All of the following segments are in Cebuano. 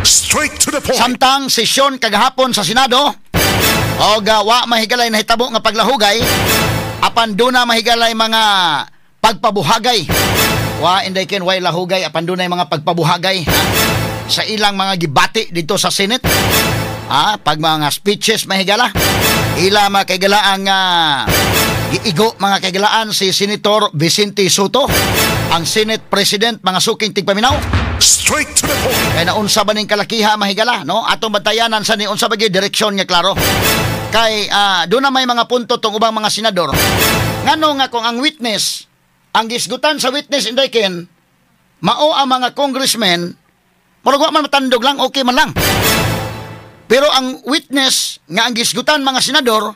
Straight to the point. Samtang sesyon kagahapon sa Senado, og wa mahigalay nahitabo nga paglahugay, apan duna mahigalay mga pagpabuhagay. Wa, Inday Ken, way lahugay apan dunay mga pagpabuhagay, ha, sa ilang mga gibati dito sa Senate. Ha, pag mga speeches mahigala, ila mga kaigala ang giigo mga kaigalaan si Senator Vicente Sotto, ang Senate President, mga suking tigpaminaw. Straight to the point. Kay naunsa ba ning kalakiha mahigala, no? Atong bantayanan sa ni unsa ba gyud direksyon nga klaro. Kay doon na may mga punto tong ubang mga senador. Ngano nga kung ang witness, ang gisgutan sa witness, Inday Ken, mao ang mga congressmen, murag wa man matandog lang, okay man lang. Pero ang witness nga ang gisgutan mga senador,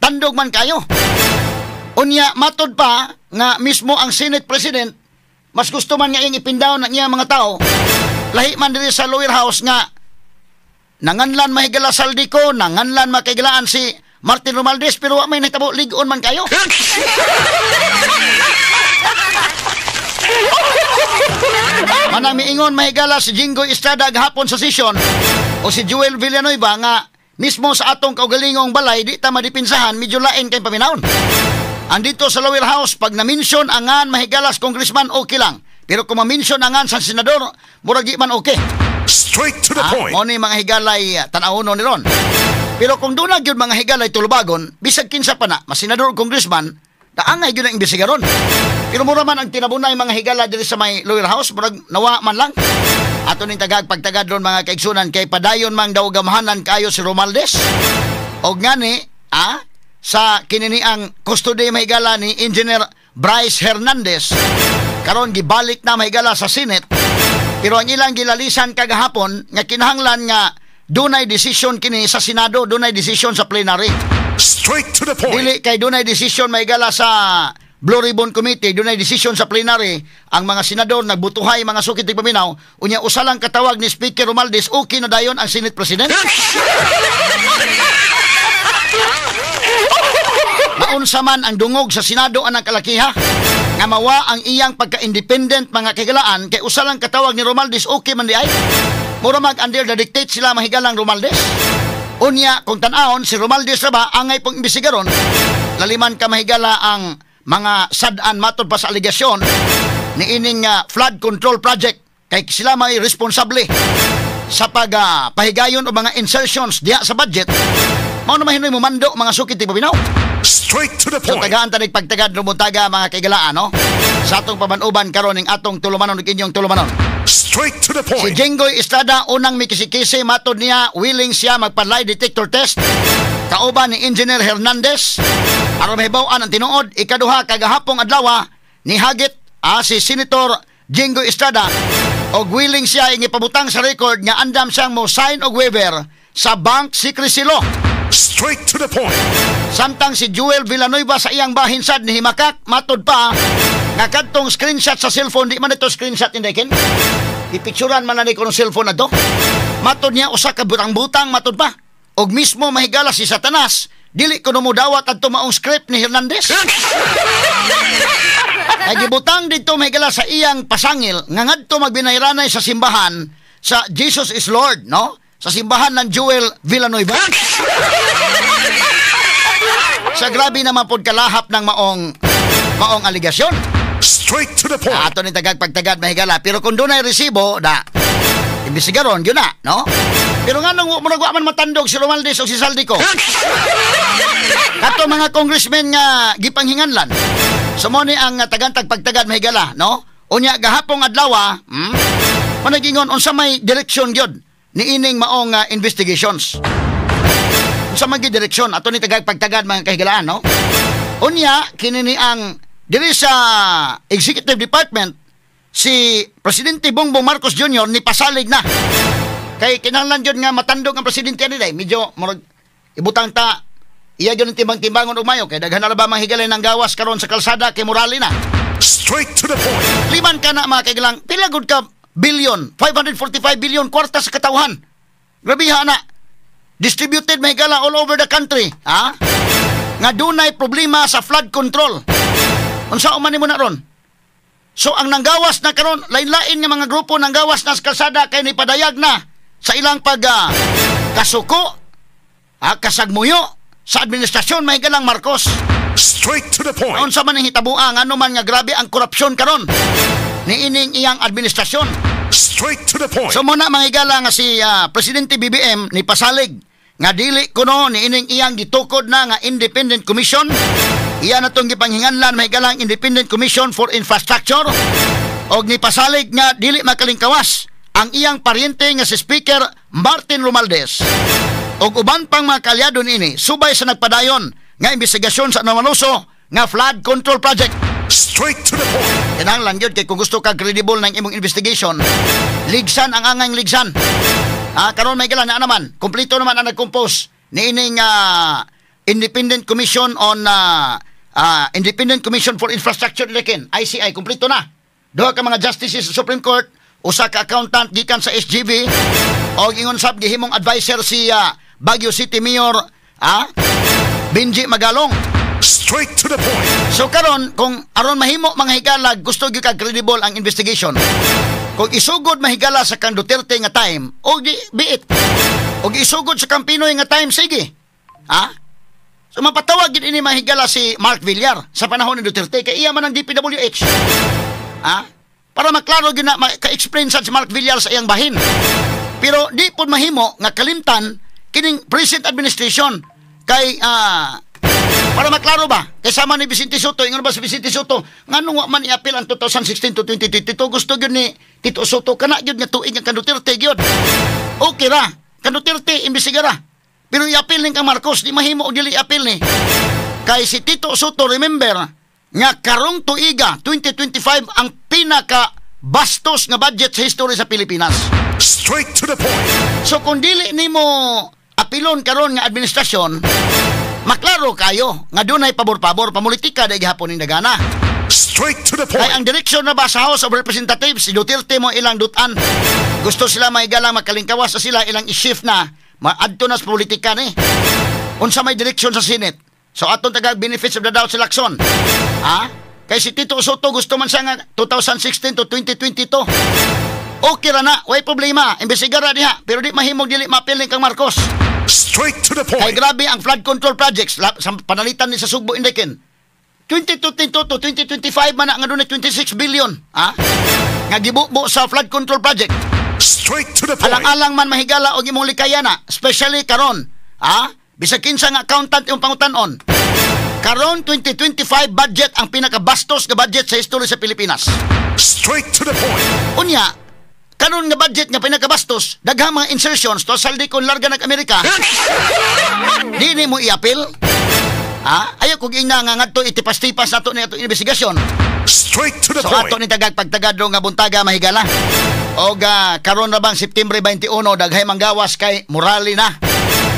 tandog man kayo. Unya matod pa nga mismo ang Senate President mas gusto man nga iyang ipindown ang iyang mga tao. Lahi man diri sa lower house nga nanganlan mahigala Zaldy Co, nanganlan makigalaan si Martin Romualdez, pero wa may nahitabo, lig-on man kayo. Manang miingon mahigala si Jinggoy Estrada gahapon sa session o si Joel Villanueva nga mismo sa atong kaugalingong balay di ta madipinsahan, medyo lain kay paminawon. Andito sa lower house, pag na-mention ang ngan mahigalas congressman, okay lang. Pero kung ma-mention ang ngan sa senador, murag di man okay. Straight to the point. Mo ni mga higalay tan-awonon ni ron. Pero kung doon na gyud mga higalay tulubagon, bisag kinsa pa na, mas senador o congressman, daangay gyud ang imbestigaron. Pero mura man ang tinabunay mga higala diri sa may lower house, murag nawa man lang. Ato ning tagag pagtagad ron mga kaigsunan kay padayon mang daw gamahanan kayo si Romualdez. Og ngani, sa kininiang custody mahigala ni Engineer Bryce Hernandez, karon gibalik na mahigala sa Senate. Pero ang ilang gilalisan kagahapon nga kinahanglan nga dunay decision kini sa Senado, dunay decision sa plenary. Straight to the point. Dili kay dunay decision mahigala sa Blue Ribbon Committee, dunay decision sa plenary, ang mga senador nagbutuhay mga sukit paminaw, unya usa lang katawag ni Speaker Romualdez, okay na dayon ang Senate President. Maunsa man ang dungog sa Senado anang kalakiha nga mawa ang iyang pagka-independent mga kaigalaan kay usa lang katawag ni Romualdez, okay man di ay. Mura mag under the dictate sila mahigalang Romualdez. Unya kung tan-awon si Romualdez ra ba angay pong imbestigaron, laliman ka mahigala ang mga sad-an matod pa sa aligasyon ni ining flood control project kay sila may responsable sa pag pahigayon o mga insertions diha sa budget. Mao na mahinoy mo mando mga sukit ti Paminaw. Straight to the So point. Tagaan tanig pagtagad rumuntaga mga kaigalaan, no? Sa atong pabanuban karon ning atong tulumanon ug inyong tulumanon. Straight to the Si point. Jinggoy Estrada unang mikisikisi, matod niya willing siya magpa-lie detector test kauban ni Engineer Hernandez aron mahibaw-an ang tinuod. Ikaduha, kagahapong adlaw ni hagit si Senator Jinggoy Estrada og willing siya ingipabutang sa record nga andam siyang mo sign og waiver sa bank secrecy law. Straight to the point. Samtang si Joel Villanueva sa iyang bahin sad ni himakak, matod pa nga kadtong screenshot sa cellphone, di man ito screenshot, Inday Ken. Ipicturan man na ni ko ng cellphone na to. Matod niya usa ka butang-butang matod pa. Og mismo mahigala si Satanas, dili ko mudawat adto maong script ni Hernandez. Kay gibutang dito mahigala sa iyang pasangil nga ngadto magbinayranay sa simbahan sa Jesus is Lord, no? Sa simbahan ng Joel Villanueva. Sa grabe naman pod kalahap ng maong aligasyon. Straight to the point. Ato ni tagag pagtagad mahigala. Pero kung dunay resibo, da, imbestigaron, yun na, no? Pero nga nung murag wa man matandog si Romualdez o si Zaldy Co. Kato mga congressmen nga gipanghinganlan. So mo ni ang tagantag pagtagad mahigala, no? Unya gahapong adlaw, managingon unsa may direksyon gyud ni ining maong investigations. Unsa man gyud direksyon ato ni tagag pagtagad mga kahigalaan, no? Unya kini ni ang diri sa Executive Department si Presidente Bongbong Marcos Jr. ni pasalig na. Kay kinahanglan gyud nga matandog ang presidente ani day, medyo murag ibutang ta iya gyud ang timbang-timbangon og mayo kay daghan na ba mga higalay ng gawas karon sa kalsada kay morale na. Straight to the point. Liman ka na mga kaigalang, pila gud ka billion, 545 billion kwarta sa katawhan. Grabiha na. Distributed mahigala all over the country, ha? Nga dunay problema sa flood control. Unsa man nimo na ron? So ang nanggawas na karon, lain-lain nga mga grupo nanggawas na sa kalsada kay nipadayag na sa ilang pag kasuko, kasagmuyo sa administrasyon, mahigalang Marcos. Straight to the point. Unsa man ang hitabuang ano man nga grabe ang korupsyon karon niining iyang administrasyon. Straight to the point. So muna mga higala nga si Presidente BBM ni pasalig nga dili kuno niining iyang gitukod na nga Independent Commission. Iya na tong gipanghinganlan, mahigalang Independent Commission for Infrastructure, og ni pasalig nga dili makalingkawas ang iyang paryente nga si Speaker Martin Romualdez og uban pang mga kaalyado niini subay sa nagpadayon nga investigasyon sa anomaloso nga flood control project. Straight to the point. Kinahanglan gyud kay kung gusto ka credible ng imong investigation, ligsan ang angang ligsan. Karon may na naman, kompleto naman ang nag-compose niining Independent Commission on Independent Commission for Infrastructure Lekin, ICI, kompleto na. Duha ka mga justices sa Supreme Court, usa ka accountant gikan sa SGV, og ingon sab gihimong advisor si Baguio City Mayor Benji Magalong. Straight to the point. So karon kung aron mahimo mga higala, gusto gyud ka credible ang investigation. Kung isugod mahigala sa kang Duterte nga time, og di biit. Og isugod sa kang PNoy nga time, sige. Ha? So mapatawag gid ini mahigala si Mark Villar sa panahon ni Duterte kay iya man ang DPWH. Ha? Para maklaro gyud na ka-explain sa si Mark Villar sa iyang bahin. Pero di pud mahimo nga kalimtan kining present administration kay para maklaro ba, kay sama ni Vicente Sotto, ingon ba si Vicente Sotto, nganong wa man i-appeal ang 2016 to 2022, gusto gyud ni Tito Sotto kana gyud nga tuig nga kan Duterte gyud. Okay ra, kan Duterte imbestigara. Pero i-appeal ning kang Marcos, di mahimo og dili i-appeal ni. Kay si Tito Sotto, remember, nga karong tuiga 2025 ang pinaka bastos nga budget sa history sa Pilipinas. Straight to the point. So kung dili nimo apilon karon nga administrasyon, maklaro kayo nga dunay pabor-pabor, pamulitika dai gihapon ning dagana. Straight to the Kay point. ang direksyon na ba sa House of Representatives, si Duterte mo ilang dutan. Gusto sila mahigalang makalingkawas sa sila, ilang i-shift na, maadto na sa politika ni. Unsa may direksyon sa Senate. So aton taga benefits of the doubt si Lacson. Ha? Kay si Tito Sotto gusto man siya nga 2016 to 2022. Okay ra na, way problema. Imbestigara diha, pero di mahimog dili mapiling kang Marcos. Straight to the Kay point. grabe ang flood control projects sa panalitan ni sa Sugbo Indekin. 2022 to 2025 man na nga dunay 26 billion, ha? Nga gibubo sa flood control project. Straight to the point. Alang-alang man mahigala og imong likayana, especially karon, ha? Bisag kinsa nga accountant imong pangutan-on. Karon 2025 budget ang pinakabastos nga budget sa history sa Pilipinas. Straight to the point. Unya, karon nga budget nga pinakabastos, daghang mga insertions to Zaldy Co larga nag Amerika. Di ni mo i-appeal? Ha? Ayaw kung ina nga ngadto itipas-tipas nato ni atong investigasyon. Straight to the So point. ato ni tagag pagtagad nga buntaga mahigala. Og karon na bang September 21 daghay manggawas kay morali na.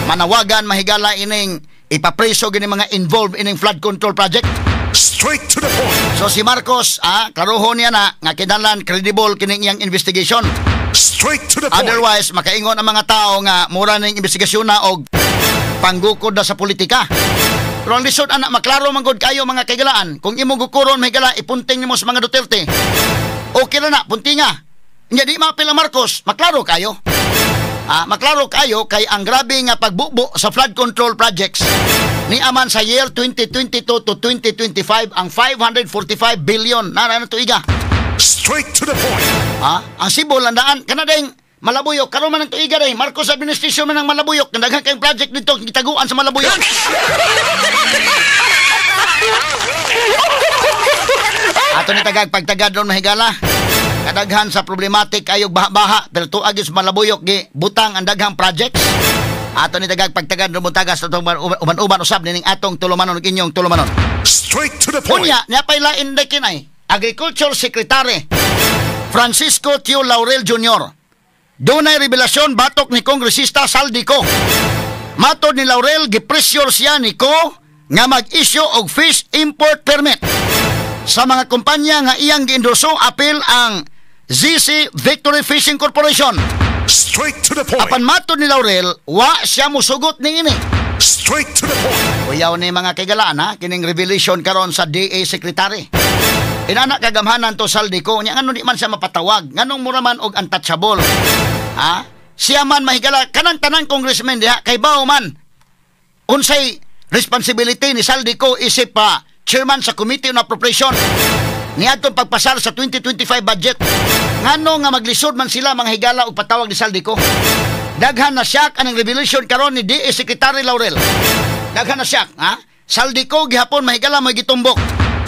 Manawagan mahigala ining ipapreso gini mga involved ining flood control project. Straight to the point. So si Marcos, klarohon niya na nga kinahanglan credible kining iyang investigation. Straight to the point. Otherwise, makaingon ang mga tao nga mura ning investigasyon na og panggukod na sa politika. Pero ang lisod anak, maklaro man gud kayo mga kaigalaan. Kung imong gukuron mahigala, ipunting nimo sa mga Duterte. Okay ra na, puntinga. Nya di maapil ang Marcos, maklaro kayo. Maklaro kayo kay ang grabe nga pagbubo sa flood control projects ni aman sa year 2022 to 2025 ang 545 billion na na tuiga. Straight to the point. Ha? Ang Cebu landaan kana ding Malabuyok karon man ang tuiga day Marcos administration man ang Malabuyok, daghan kayong project dito gitaguan sa Malabuyok. Ato ni tagag pagtagad ron mahigala. Kadaghan sa problematic ayog baha-baha pero tuag sa Malabuyok gi butang ang daghang projects. Ato ni tagag pagtagad ron buntaga sa atong uban-uban usab nining atong tulumanon ug inyong tulumanon. Straight to the point. Unya, niya pa'y lain na kinay. Agriculture Secretary Francisco Tio Laurel Jr. Dunay revelasyon batok ni Kongresista Zaldy Co. Matod ni Laurel, gipressure siya ni Co nga mag-issue og fish import permit sa mga kumpanya nga iyang giendorso apil ang ZC Victory Fishing Corporation. Straight to the point. Apan matod ni Laurel, wa siya musugot ni ini. Straight to the point. Uyaw ni mga kaigalaan ha, kining revelation karon sa DA Secretary. Inana kagamhanan to Zaldy Co nya, ngano di man siya mapatawag? Nganong mura man og untouchable? Ha? Siya man, mahigala, kanang tanang congressman diha kay bao man unsay responsibility ni Zaldy Co isip pa chairman sa Committee on Appropriation niadtong pagpasar sa 2025 budget. Ngano nga maglisod man sila, mga higala, og patawag ni Zaldy Co? Daghan na siya anang revelation karon ni DA Secretary Laurel. Daghan na siya, ha? Zaldy Co gihapon, mahigala, may gitumbok.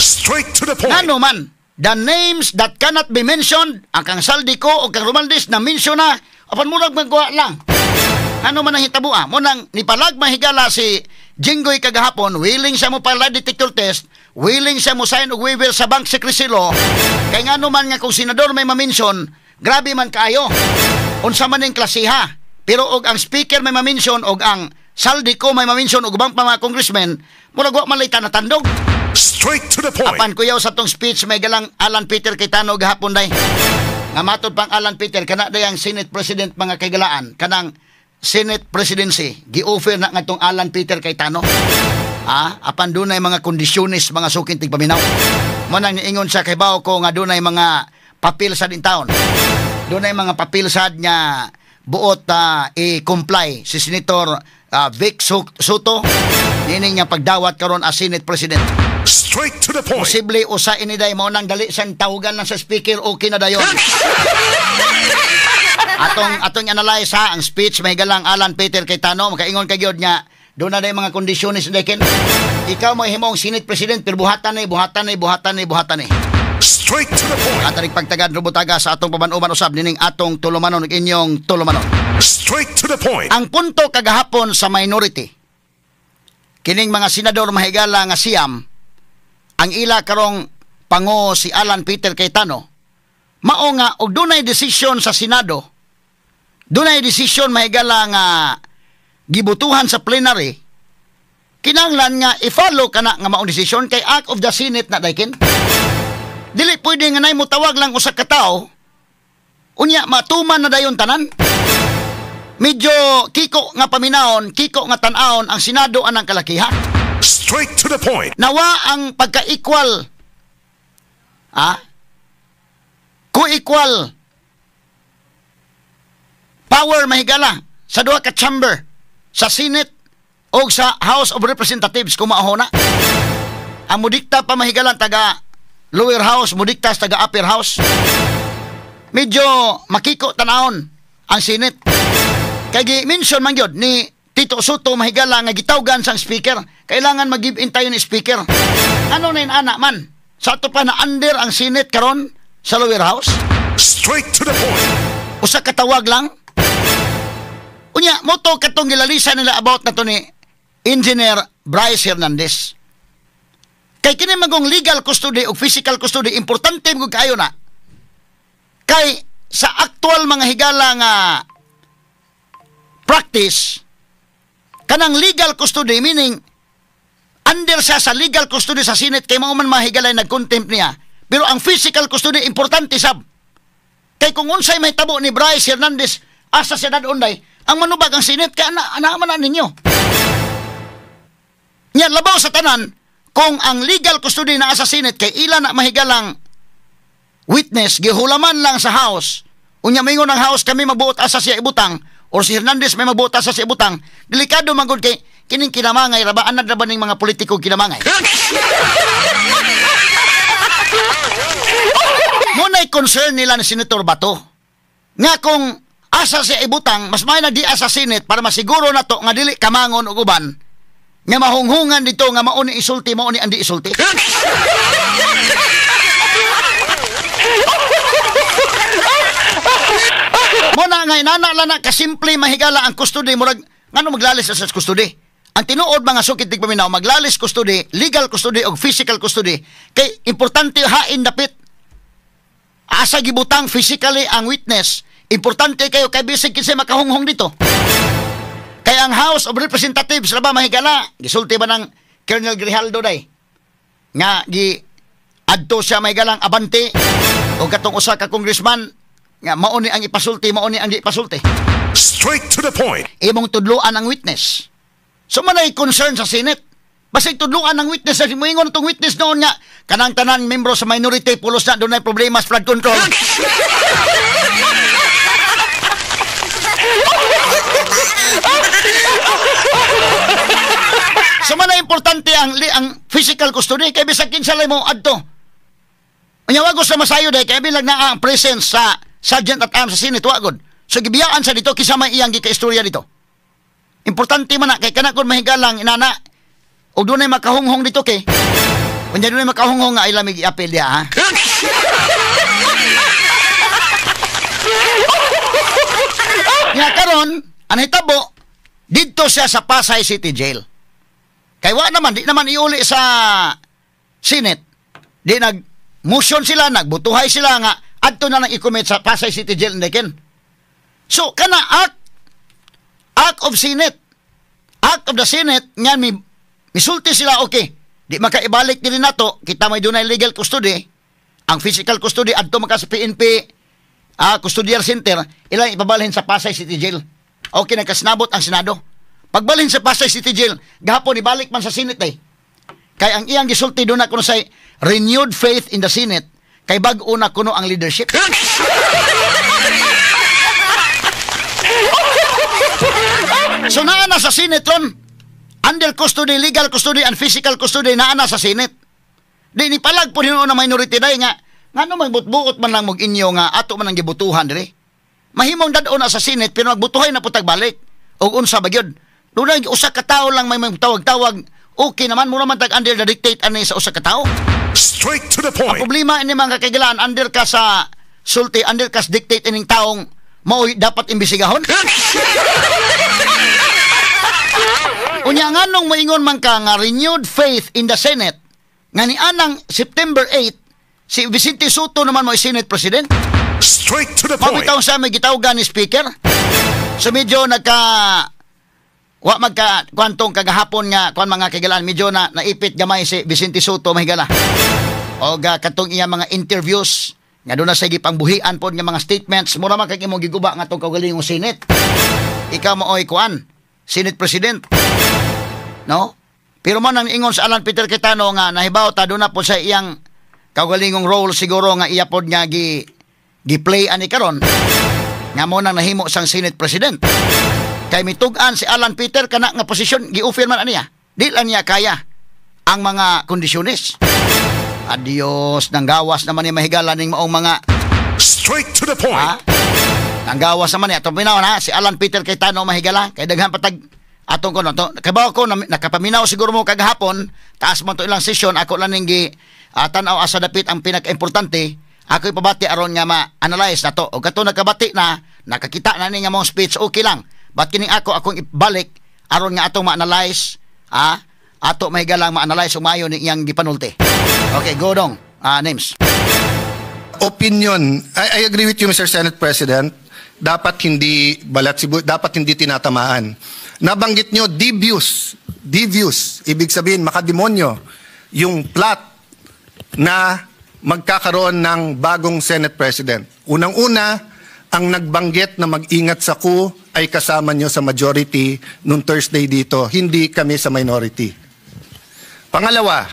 Straight to the point. Ngano man, the names that cannot be mentioned, ang kang Zaldy Co o kang Romualdez na mention na, apan murag magkuha lang. Ano man ang hitabo ah? Mo nang nipalag, mahigala, si Jinggoy kagahapon, willing siya mo pa lie detector test, willing siya mo sign og waiver sa bank secrecy law, kay ngano man nga kung senador may ma-mention, grabe man kaayo. Unsa man ning klasiha. Pero og ang speaker may ma-mention og ang Zaldy Co may ma-mention og ubang pa mga congressmen, murag wa man lay tanatandog. Straight to the point. Apan kuyaw sa tong speech may galang Alan Peter Cayetano gahapon day. Nga matod pang Alan Peter kana day ang Senate President, mga kaigalaan, kanang Senate Presidency gi-offer na ngadtong Alan Peter Cayetano. Ah, apan dunay mga kondisyones, mga suking tigpaminaw. Mo nang niingon siya kay bawo ko nga dunay mga papel sa din taon. Dunay mga papel sad nga buot i-comply si Senator Vic Sotto niini nga pagdawat karon as Senate President. Straight to the point. Posible usa ini day mao nang dali siyang tawagan lang sa speaker, okay na dayon. Atong analyze ha ang speech may galang Alan Peter Cayetano, makaingon ka gyud nga doon na day mga kondisyones day ken. Ikaw mo himong Senate President pero buhatan ni, buhatan ni, buhatan ni, buhatan ni. Straight to the point. Atarik pagtagad rubutaga sa atong paban-uban usab nining atong tulumanon ug inyong tulumanon. Straight to the point. Ang punto kagahapon sa minority, kining mga senador, mahigala, nga siyam, ang ila karong pango si Alan Peter Cayetano, mao nga og dunay desisyon sa Senado, dunay desisyon, mahigala, nga gibutuhan sa plenary, kinahanglan nga i-follow kana nga maong desisyon kay act of the Senate na daykin. Dili pwede nga nay motawag lang usa ka tawo unya matuman na dayon tanan. Medyo kiko nga paminawon, kiko nga tan-awon ang Senado anang kalakiha. Straight to the point. Nawa ang pagka-equal. Ah? Co-equal power, mahigala, sa duha ka chamber, sa Senate o sa House of Representatives kung mao na. Ang mudikta pa, mahigala, taga lower house, mudikta sa taga upper house. Medyo makiko tanawon ang Senate. Kay gi-mention man gyud ni Tito Sotto, mahigala, nga gitawgan sang speaker. Kailangan mag-give in tayo ni speaker. Ano na yun, ana man? Sa ato pa na under ang Senate karon sa lower house? Straight to the point. Usa ka tawag lang. Unya, moto katong gilalisa nila about na to ni Engineer Bryce Hernandez. Kay kini magong legal custody o physical custody, importante mo kaayo na. Kay sa actual, mga higala, nga practice, kanang legal custody, meaning under siya sa legal custody sa Senate kay mao man, mahigalay, nag-contempt niya. Pero ang physical custody importante sab. Kay kung unsay mahitabo ni Bryce Hernandez, asa siya dadon day, ang manubag ang Senate kay ana ana man na ninyo. Nya labaw sa tanan, kung ang legal custody naa sa Senate kay ila na mahigalang witness gihulaman lang sa House. Unya mingon ang House, kami magbuot asa siya ibutang or si Hernandez may magbuot asa siya ibutang. Delikado man gud kay kining kinamangay ra ba, anad ra ba ning mga politiko kinamangay. Muna'y concern nila ni Senator Bato nga kung asa siya ibutang, mas may na di sa Senate para masiguro na to nga dili kamangon og uban nga mahunghungan dito nga mao ni isulti, mao ni andi isulti. Mo na nga inana lang na kasimple, mahigala, ang custody, murag ngano maglalis sa custody. Ang tinuod, mga sukit tigpaminaw, maglalis custody, legal custody og physical custody kay importante hain dapit asa gibutang physically ang witness. Importante kayo kay bisig kinsay makahunghong dito. Kay ang House of Representatives ra ba, mahigala, gisulti ba ng Colonel Grijaldo day nga gi adto siya mahigalang abante o katong usa ka congressman nga mao ni ang ipasulti, mao ni ang di ipasulti. Straight to the point. Imong tudloan ang witness. So manay concern sa Senate. Basig tudluan ng witness, sa moingon tong witness noon nga kanang tanan membro sa minority pulos na dunay problema sa flood control. So man na importante ang physical custody kay bisag kinsa lay mo adto. Unya wa sa masayo day kay bilang na ang presence sa Sergeant at Arms sa Senate wa gud. So gibiyaan sa dito kinsa may iyang gikaistorya dito. Importante man na kay kana kun mahigalang inana og dunay makahunghong dito kay. Unya dunay makahunghong nga ay lamig i-appeal diha ha. Nga karon ang hitabo didto siya sa Pasay City Jail. Kay wa naman, di naman iuli sa Senate. Di nag-motion sila, nagbutuhay sila nga adto na nang i-commit sa Pasay City Jail ndiken. So kana act of Senate. Act of the Senate nga misulti sila, okay. Di makaibalik dili nato, kita may dunay legal custody. Ang physical custody adto maka sa PNP custodial center, ilang ipabalhin sa Pasay City Jail. Okay, nagkasnabot ang Senado. Pagbalhin sa Pasay City Jail, gahapon ibalik man sa Senate eh. Kay ang iyang gisulti doon na kuno say renewed faith in the Senate, kay bag-o na kuno ang leadership. So naa na sa Senate ron, under custody, legal custody, and physical custody, naa na sa Senate. Di ni palag po nyo na minority day nga, ngano magbutbuot man lang mog inyo nga ato man ang gibutuhan dire. Mahimong dad-o na sa Senate pero magbutuhay na putag balik. Og unsa ba gyud? Dunay usa ka tawo lang may magtawag-tawag, okay naman mura man tag under the dictate ani sa usa ka tawo. Straight to the point. Ang problema ini mga kaigalaan, under ka sa sulti, under ka sa dictate ining taong mao'y dapat imbisigahon. Unya nganong moingon man ka nga renewed faith in the Senate nga nianang September 8 si Vicente Sotto naman mo Senate President. Straight to the point. Mabitaw sa may gitawgan ni Speaker. So medyo nagka wa magka kwantong kagahapon nga kuan mga kaigalaan, medyo na naipit gamay si Vicente Sotto mahigala. Og katong iya mga interviews nga doon na sa gipangbuhian pod nga mga statements, mura man kay imong giguba nga tong kaugalingong Senate. Ikaw maoy kuan Senate President. No? Pero man ang ingon sa Alan Peter Cayetano nga nahibaw ta doon na po sa iyang kaugalingong role siguro nga iya pod nga gi-play ani karon nga mo nang nahimo sang Senate President. Kay mitug-an si Alan Peter kana nga posisyon gi-offer man aniya. Di lang niya kaya ang mga kondisyones. Adios, nanggawas naman ni mahigala ning maong mga straight to the point. Ha? Nanggawas naman niya. Atong paminaw na si Alan Peter Cayetano mahigala kay daghan patag atong kono to. Kabaw ko nakapaminaw siguro mo kagahapon, taas man to ilang session ako lang ning gi tan-aw asa dapit ang pinaka-importante. Ako ipabati aron nga ma-analyze na to. O kato nakabati na, nakakita na ni nga mong speech, okay lang. But kining ako akong ibalik aron nga atong ma-analyze, ato mahigalang ma-analyze umayo ni iyang gipanulti. Okay, go dong. Names. Opinion. I agree with you, Mr. Senate President. Dapat hindi balat sibu, dapat hindi tinatamaan. Nabanggit nyo devious. Devious, ibig sabihin makademonyo yung plot na magkakaroon ng bagong Senate President. Unang-una, ang nagbanggit na mag-ingat sa coup ay kasama nyo sa majority nung Thursday dito, hindi kami sa minority. Pangalawa,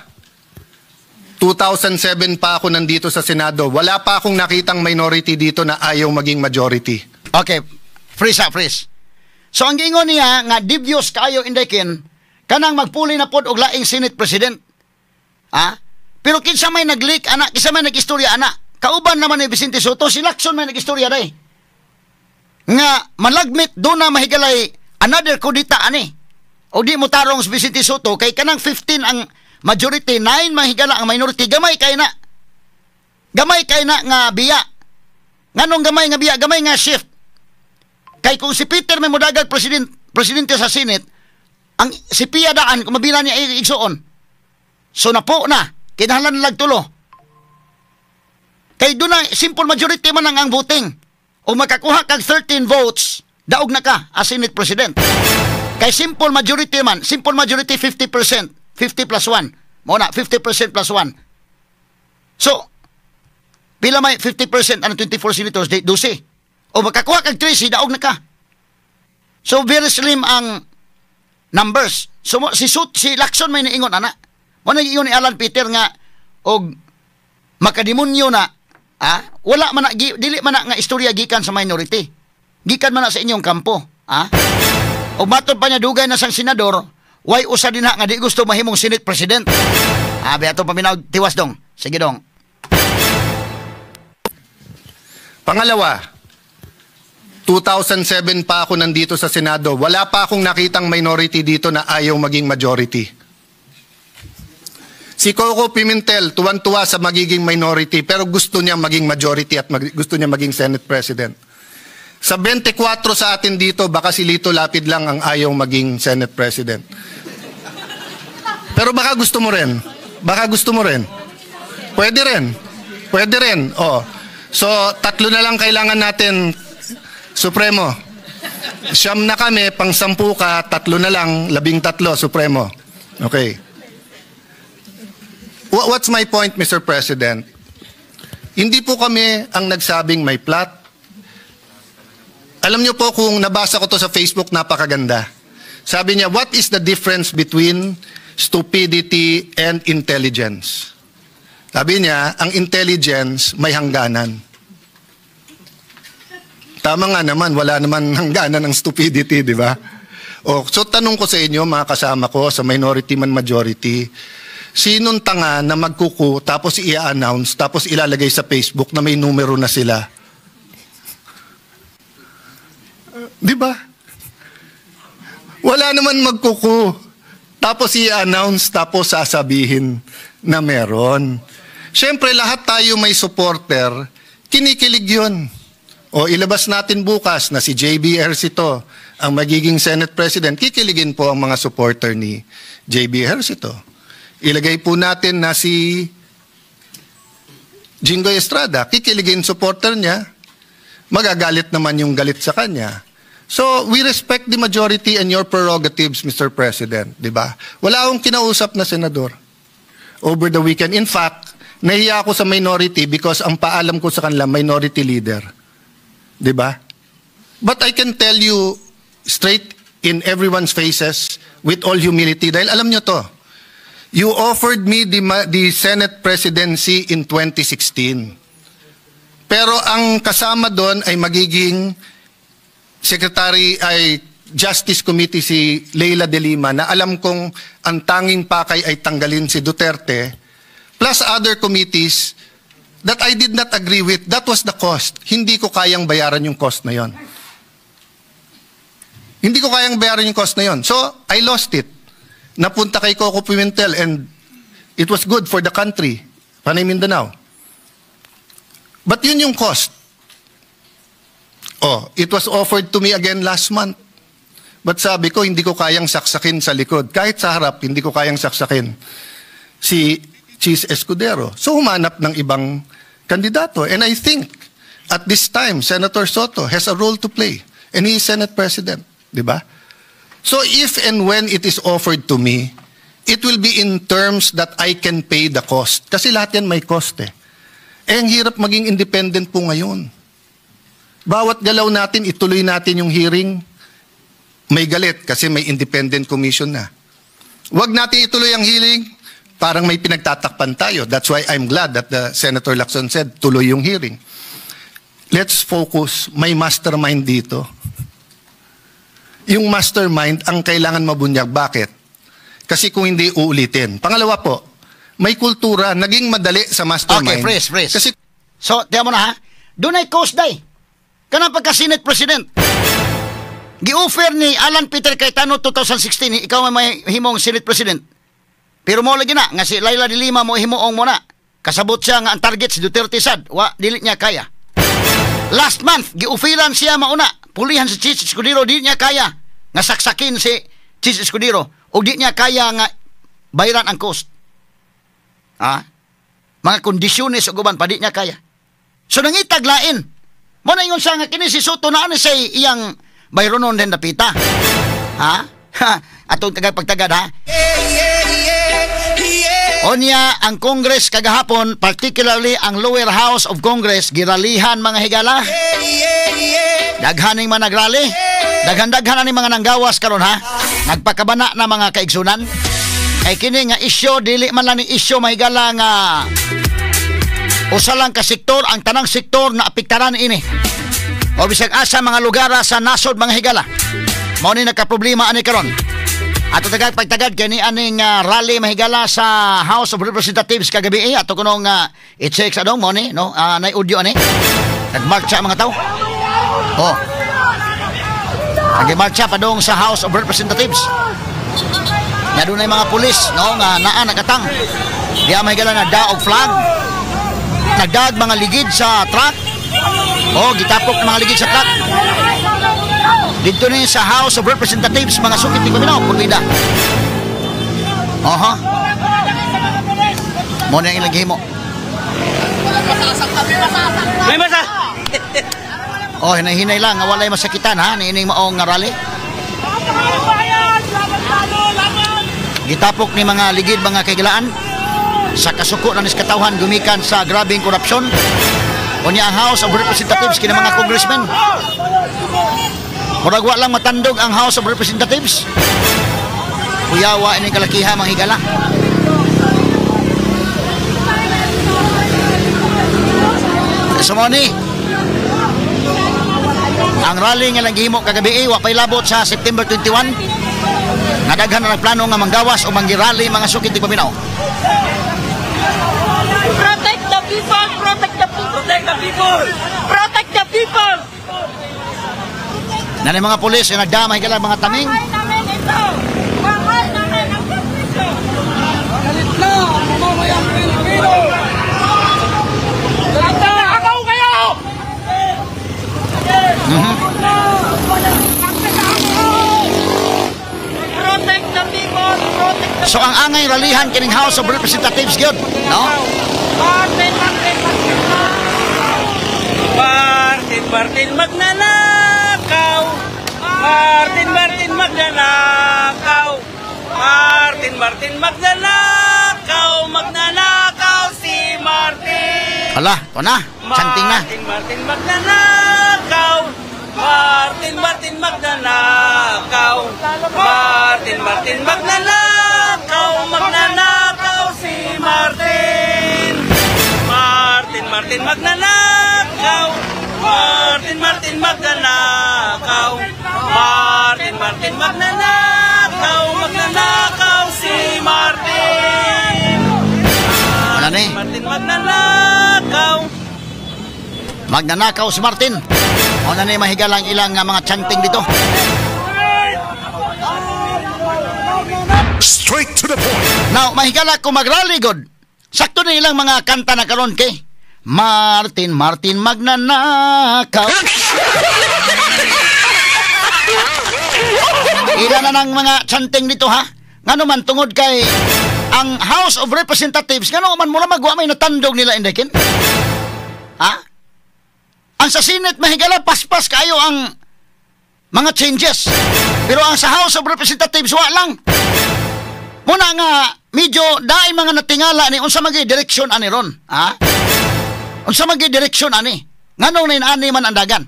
2007 pa ako nandito sa Senado, wala pa akong nakitang minority dito na ayaw maging majority. Okay, freeze ha, freeze. So ang giingon niya nga devious kayo indekin, kanang magpuli na pod og laing Senate President. Ha? Pero kinsa may nag-leak, ana, kinsa may nag-istorya, ana. Kauban naman ni Vicente Sotto, si Lacson may nag-istorya day. Nga malagmit doon na mahigalay another kudita ani. O di mo tarong si Vicente Sotto kay kanang 15 ang majority, 9 mahigala ang minority, gamay kay na. Gamay kay na nga biya. Nganong gamay nga biya, gamay nga shift. Kay kung si Peter may mudagag presidente sa Senate, ang si Pia daan kung mabila niya igsuon. So napo na, kinahanglan lagtulo. Kay doon na simple majority man ang voting. O makakuha kag 13 votes, daog na ka as Senate President. Kay simple majority man, simple majority 50%, 50 plus 1. Mo na, 50% plus 1. So, pila may 50% ang 24 senators, 12. O makakuha kag 13, daog na ka. So, very slim ang Numbers. So, si Lacson may niingon ana. Mo na giingon ni Alan Peter nga og makademonyo na, wala man na, dili man na nga istorya gikan sa minority. Gikan man na sa inyong kampo, ah. Og matod pa niya, dugay na sang senador, way usa din nga di gusto mahimong Senate President. Ah, ato paminaw tiwas, dong. Sige, dong. Pangalawa, 2007 pa ako nandito sa Senado. Wala pa akong nakitang minority dito na ayaw maging majority. Si Coco Pimentel, tuwan-tuwa sa magiging minority, pero gusto niya maging majority at gusto niya maging Senate President. Sa 24 sa atin dito, baka si Lito Lapid lang ang ayaw maging Senate President. Pero baka gusto mo rin. Baka gusto mo rin. Pwede rin. Pwede rin. Oh. So, tatlo na lang kailangan natin, Supremo. 9 na kami, pang 10 ka, tatlo na lang, 13, Supremo. Okay. What's my point, Mr. President? Hindi po kami ang nagsabing may plot. Alam niyo po, kung nabasa ko to sa Facebook, napakaganda. Sabi niya, "What is the difference between stupidity and intelligence?" Sabi niya, ang intelligence may hangganan. Tama nga naman, wala naman hangganan ang stupidity, di ba? O, so tanong ko sa inyo, mga kasama ko, sa minority man, majority, sinong tanga na magku-coup tapos i-announce tapos ilalagay sa Facebook na may numero na sila? Di ba? Wala naman magku-coup tapos i-announce tapos sasabihin na meron. Siyempre, lahat tayo may supporter, kinikilig yun. O ilabas natin bukas na si JB Ejercito ang magiging Senate President, kikiligin po ang mga supporter ni JB Ejercito. Ilagay po natin na si Jinggoy Estrada, kikiligin supporter niya, magagalit naman yung galit sa kanya. So, we respect the majority and your prerogatives, Mr. President, di ba? Wala akong kinausap na senador over the weekend. In fact, nahiya ako sa minority because ang paalam ko sa kanila, minority leader. Di ba? But I can tell you straight in everyone's faces with all humility dahil alam nyo to. You offered me the Senate presidency in 2016. Pero ang kasama doon ay magiging Secretary ay Justice Committee si Leila de Lima na alam kong ang tanging pakay ay tanggalin si Duterte, plus other committees that I did not agree with. That was the cost. Hindi ko kayang bayaran yung cost na yon. Hindi ko kayang bayaran yung cost na yon. So, I lost it. Napunta kay Coco Pimentel and it was good for the country, Panay Mindanao. But yun yung cost. Oh, it was offered to me again last month. But sabi ko, hindi ko kayang saksakin sa likod. Kahit sa harap, hindi ko kayang saksakin si Chiz Escudero. So humanap ng ibang kandidato. And I think at this time, Senator Sotto has a role to play. And he is Senate President. Di ba? So if and when it is offered to me, it will be in terms that I can pay the cost. Kasi lahat yan may cost eh. Eh, ang hirap maging independent po ngayon. Bawat galaw natin, ituloy natin yung hearing, may galit kasi may independent commission na. Huwag natin ituloy ang hearing, parang may pinagtatakpan tayo. That's why I'm glad that the Senator Lacson said, tuloy yung hearing. Let's focus, may mastermind dito. Yung mastermind ang kailangan mabunyag. Bakit? Kasi kung hindi, uulitin. Pangalawa po, may kultura, naging madali sa mastermind. Okay, freeze, freeze. Kasi So, tiyan mo na ha. Dunay cost day. Kanang pagka Senate President. Gi-offer ni Alan Peter Cayetano 2016, ikaw may himong Senate President. Pero mo lagi na, nga si Leila de Lima mo himuong mo na. Kasabot siya nga ang target si Duterte sad. Wa, dili niya kaya. Last month, gi-offeran siya mauna. Pulihan si Chiz Escudero, di niya kaya nga saksakin si Chiz Escudero. O di niya kaya nga bayaran ang cost. Ha? Mga kondisyones ug uban pa di niya kaya. So nangitag lain. Mo na ingon siya nga kini si Sotto na ani say iyang bayronon din dapita. Ha? Ha? Atong tagad pagtagad ha. Onya ang Congress kagahapon, particularly ang lower house of Congress, giralihan, mga higala. Daghaning man nagrally. Daghan-daghan ni mga nanggawas karon ha. Nagpakabana na mga kaigsunan. Kay kini nga isyo dili man lang ni isyo mahigala nga usa lang ka sektor, ang tanang sektor na apektaran ini. O bisag asa mga lugar sa nasod mga higala. Mao ni nagkaproblema ani karon. Ato tagad pagtagad kani aning rally mahigala sa House of Representatives kagabi ato kunong i-check sa dong mo ni no nay audio ani. Nagmarcha mga tao. Oh. Nagmarcha padung sa House of Representatives. Na dunay mga pulis no nga naa nagatang. Diha mahigala na daog flag. Nagdag mga ligid sa truck. Oh, gitapok ng mga ligid sa truck. Dito ni sa House of Representatives mga sukit ni Paminaw, Pulida. Oho. Mo na ilang gihimo. May masa. Oh, hinay-hinay lang nga walay masakitan ha niining maong nga rally. Gitapok ni mga ligid mga kaigilaan sa kasuko na nis katawhan gumikan sa grabeng korupsyon. Unya ang House of Representatives kini mga congressmen. Murag wa lang matandog ang House of Representatives. Kuyawa ini kalakiha mga higala. So mo ni ang rally nga lang gihimo kagabi wa pay labot sa September 21. Nadaghan na nagplano nga manggawas o manggirally mga sukit ti paminaw. Protect the people, protect the people, Protect the people. Protect the people. Nanay mga pulis nga nagdamay ka lang mga taming. Mahal namin ito. Mahal namin ang serbisyo. Galit na ang mamamayang Pilipino. Galit na! Akaw kayo! Protect the people, protect the So ang angay ralihan kining House of Representatives gyud, no? Martin, Martin, Martin. Martin, Martin magnanakaw. Martin, Martin magnanakaw. Martin, Martin magnanakaw. Magnanakaw si Martin. Hala, to na. Chanting na. Martin, Martin magnanakaw. Martin, Martin magnanakaw. Martin, Martin magnanakaw. Magnanakaw si Martin. Martin, Martin magnanakaw. Martin, Martin magnanakaw. Martin, Martin magnanakaw. Magnanakaw si Martin. Wala ni. Martin magnanakaw. Magnanakaw si Martin. O na ni mahigalang ilang mga chanting dito. Straight to the point. Now, mahigala ko magrally god. Sakto na ilang mga kanta na karon kay Martin, Martin magnanakaw. Ilan na ng mga chanting dito ha? Ngano man tungod kay ang House of Representatives, ngano man mura magwa may natandog nila indekin? Ha? Ang sa Senate mahigala paspas kayo ang mga changes. Pero ang sa House of Representatives wa lang. Muna nga medyo daay mga natingala ni unsa magi direksyon ani ron, ha? Unsa magi direksyon ani? Nganong nainani man ang dagan?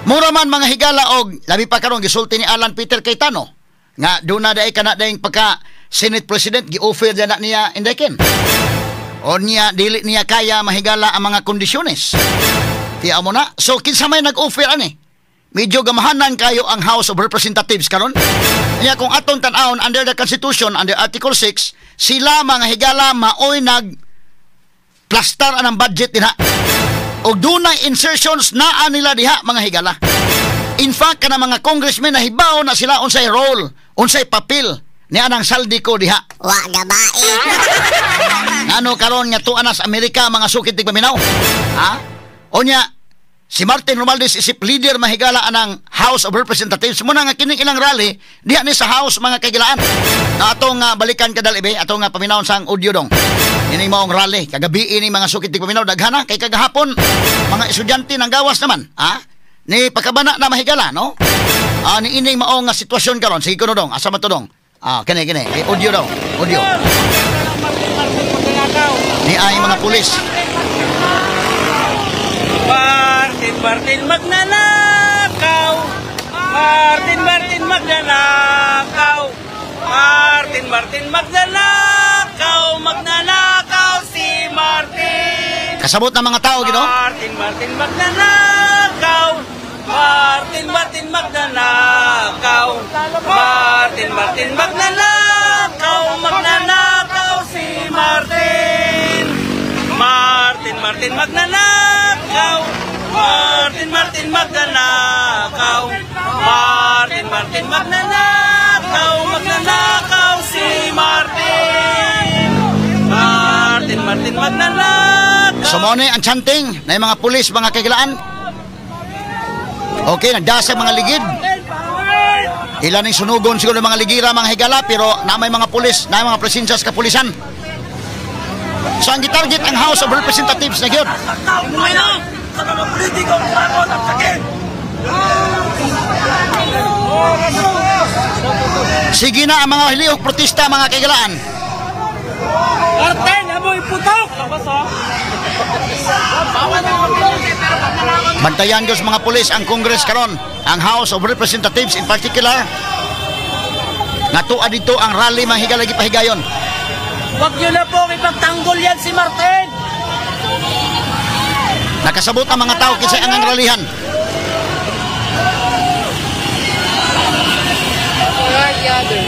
Mura man mga higala og labi pa karon gisulti ni Alan Peter Cayetano nga duna daay kana daing pagka Senate President gi-offer na niya indekin. O niya dili niya kaya mahigala ang mga kondisyones. Tiya mo na. So kinsa may nag-offer ani? Medyo gamahanan kayo ang House of Representatives karon. Niya kung atong tan-awon under the Constitution, under Article 6, sila mga higala maoy nag plastar anang budget dinha. Og dunay insertions naa nila diha mga higala. In fact, kana mga congressmen na hibaw na sila unsay role, unsay papel ni anang Zaldy Co diha. Wa gabae. Ngano karon nga tuwa na sa Amerika mga sukit tig paminaw? Ha? Onya si Martin Romualdez isip leader mahigala anang House of Representatives. Muna nga kining ilang rally diha ni sa House mga kagilaan. Na atong balikan kadal ibe atong paminawon sang audio dong. Ini maong rally kagabi ini mga sukit tig paminaw daghana kay kagahapon mga estudyante nang gawas naman, ha? Ni pagkabana na mahigala, no? Ni ining maong nga sitwasyon karon. Sige kuno dong, asa man to dong? Kini kini, audio daw, audio. Ni ay mga pulis. Martin, Martin magnanakaw. Martin, Martin, magnanakaw. Martin, Martin, magnanakaw. Magnanakaw si Martin. Kasabot ng mga tao, gino? Martin, Martin, magnanakaw. Martin, Martin, magnanakaw. Martin, Martin, magnanakaw. Magnanakaw si Martin. Martin, Martin, magnanakaw. Martin, Martin, magnanakaw. Martin, Martin, magnanakaw. Magnanakaw si Martin. Martin, Martin, magnanakaw. So mao ni ang chanting na yung mga pulis, mga kahigalaan. Okay, nagdasa mga ligid. Ilan ang sunugon siguro ng mga ligira, mga higala, pero na may mga pulis, na may mga presensya sa kapulisan. So ang gitarget ang House of Representatives na gyud. Sa mga politikong takot at sakit! Sige na ang mga hilihok protesta, mga kahigalaan. Martin, amoy putok! Bantayan gyud sa mga pulis ang Congress karon, ang House of Representatives in particular. Ngatua dito ang rally, mga higala, gipahigayon. Huwag niyo na po ipagtanggol yan si Martin! Nakasabot ang mga tao kinsay ang rallyhan.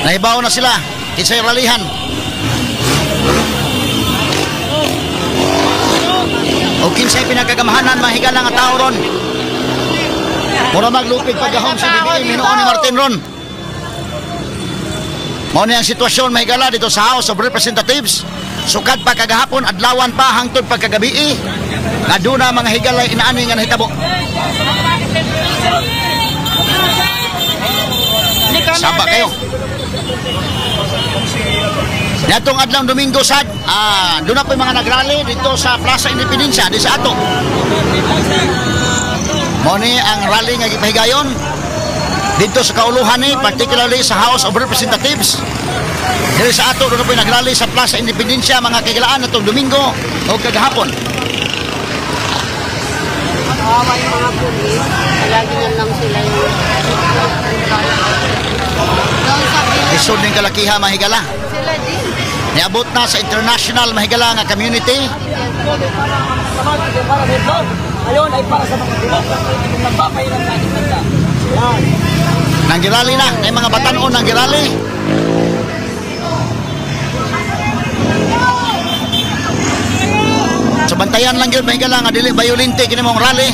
Nahibaw na sila kinsay rallyhan. O kinsay pinakagamhanan, mga higala, nga tao ron. Mura maglupig paggahom sa BBM hinuon ni Martin ron. Mao ni ang sitwasyon, mga higala, dito sa House of Representatives. Sukad pa kagahapon, adlawan pa hangtod pagkagabi. Nga duna, mga higala, inaani nga nahitabo. Saba kayo. Niadtong adlaw Domingo sad, doon na po yung mga nagrally dito sa Plaza Independencia, di sa ato. Mao ni ang rally nga gipahigayon dito sa kauluhan ni, particularly sa House of Representatives. Diri sa ato, doon na po yung nagrally sa Plaza Independencia, mga kahigalaan, atong Domingo o kagahapon. Kawawa yung mga pulis. Lagi na lang sila yung doon sa Lisod ning kalakiha, mga higala. Sila din. Niabot na sa international, mga higala, nga community. Ngayon ay para sa mga politikong nagpapahirap sa ating bansa. Yan. Nanggirali na, may mga batanon nanggirali. So bantayan lang yun, mga higala, nga dili violente kini mong rally.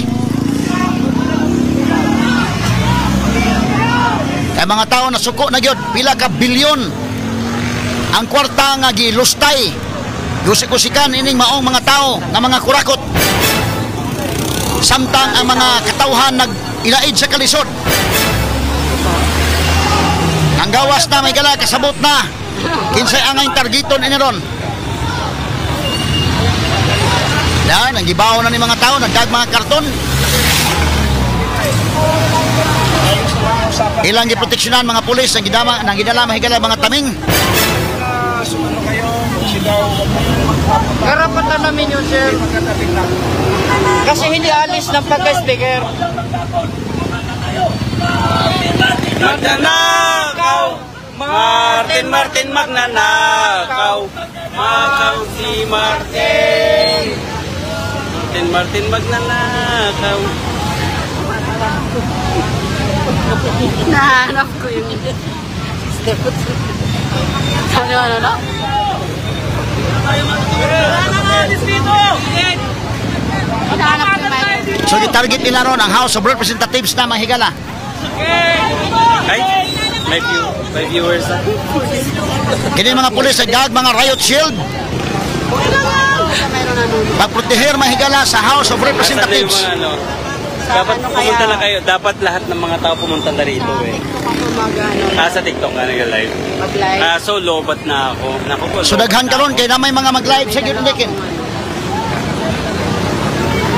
Kay mga tao na suko na gyud, pila ka bilyon ang kwarta nga gilustay. Gusik-gusikan ining maong mga tao nga mga kurakot. Samtang ang mga katawhan nag-ilaid sa kalisod. Ang gawas na, may gala, kasabot na. Kinsay ang targeton ini ron. Yan, ang gibaw na ni mga tao, nagdag mga karton. Ilang giproteksyonan mga pulis ang gidama, nang gidala mahigala mga taming. Karapatan namin yun, sir. Kasi hindi alis ng pagka-speaker. Magnanakaw! Martin, Martin, magnanakaw! Makaw si Martin! Martin, Martin, magnanakaw! Nahanap ko yung step. Ano, ano, no? Hinahanap ko yung mic. So gitarget nila ron ang House of Representatives na mga higala. Ay, may viewers ah. Kini mga pulis nagdag mga riot shield. Pagproteher mga higala sa House of Nasaan na yung Representatives. mga ano? Sa Dapat ano pumunta kaya? na kayo. Dapat lahat ng mga tao pumunta na rito Sa eh. TikTok ako mag, ano, Sa TikTok ka nag-live. mag-live. So lobat na ako. Naku po, So lobat daghan na karon ako. kay na may mga mag-live sa gyud dikin.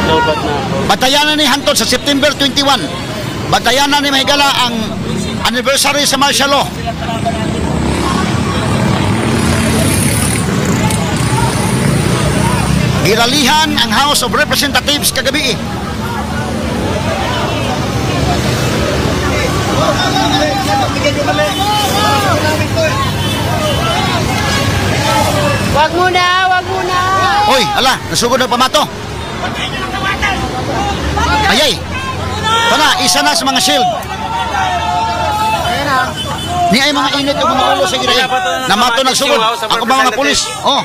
Lobat na ako. Batayanan ni hantod sa September 21. Batayanan ni Mahigala ang anniversary sa martial law. Giralihan ang House of Representatives kagabi. Wag muna, wag muna. Oy, ala, nasugod na pamato. Ayay. Tana, isa na sa mga shield. Ni ay mga init o mga ulo sa gira. Namato nagsugod. Ako ba mga pulis? Oh,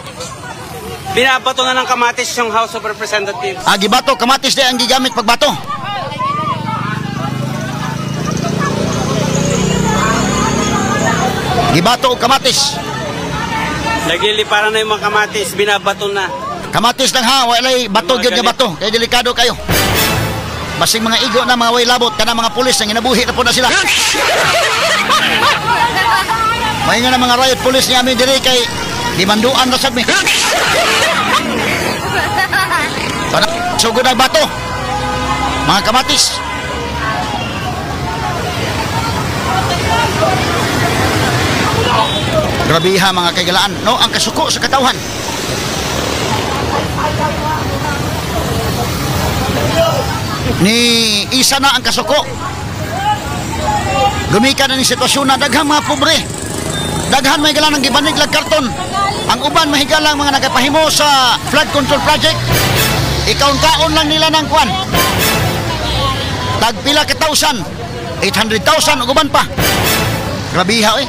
Binabato na ng kamatis yung House of Representatives. ah, gibato kamatis di ang gigamit pagbato. Gibato og kamatis. Nagiliparan na yung mga kamatis, binabato na. Kamatis lang ha, walay bato gyud nga bato. Kay delikado kayo. Basing mga igo na mga way labot kana mga pulis ang ginabuhi na po na sila. May nga na mga riot police ni amin diri kay gimanduan ra sad mi. Sana sugod ang bato. Mga kamatis. Grabiha mga kaigalaan, no? Ang kasuko sa katawhan. Ni isa na ang kasuko. Gumikan na ni sitwasyon na daghang mga pobre. Daghan may galang ang gibanig lag karton. Ang uban mahigalang mga nagapahimo sa flood control project. Ikaon-kaon lang nila ng kwan. Tagpila ka thousand. 800,000 ug uban pa. Grabiha eh.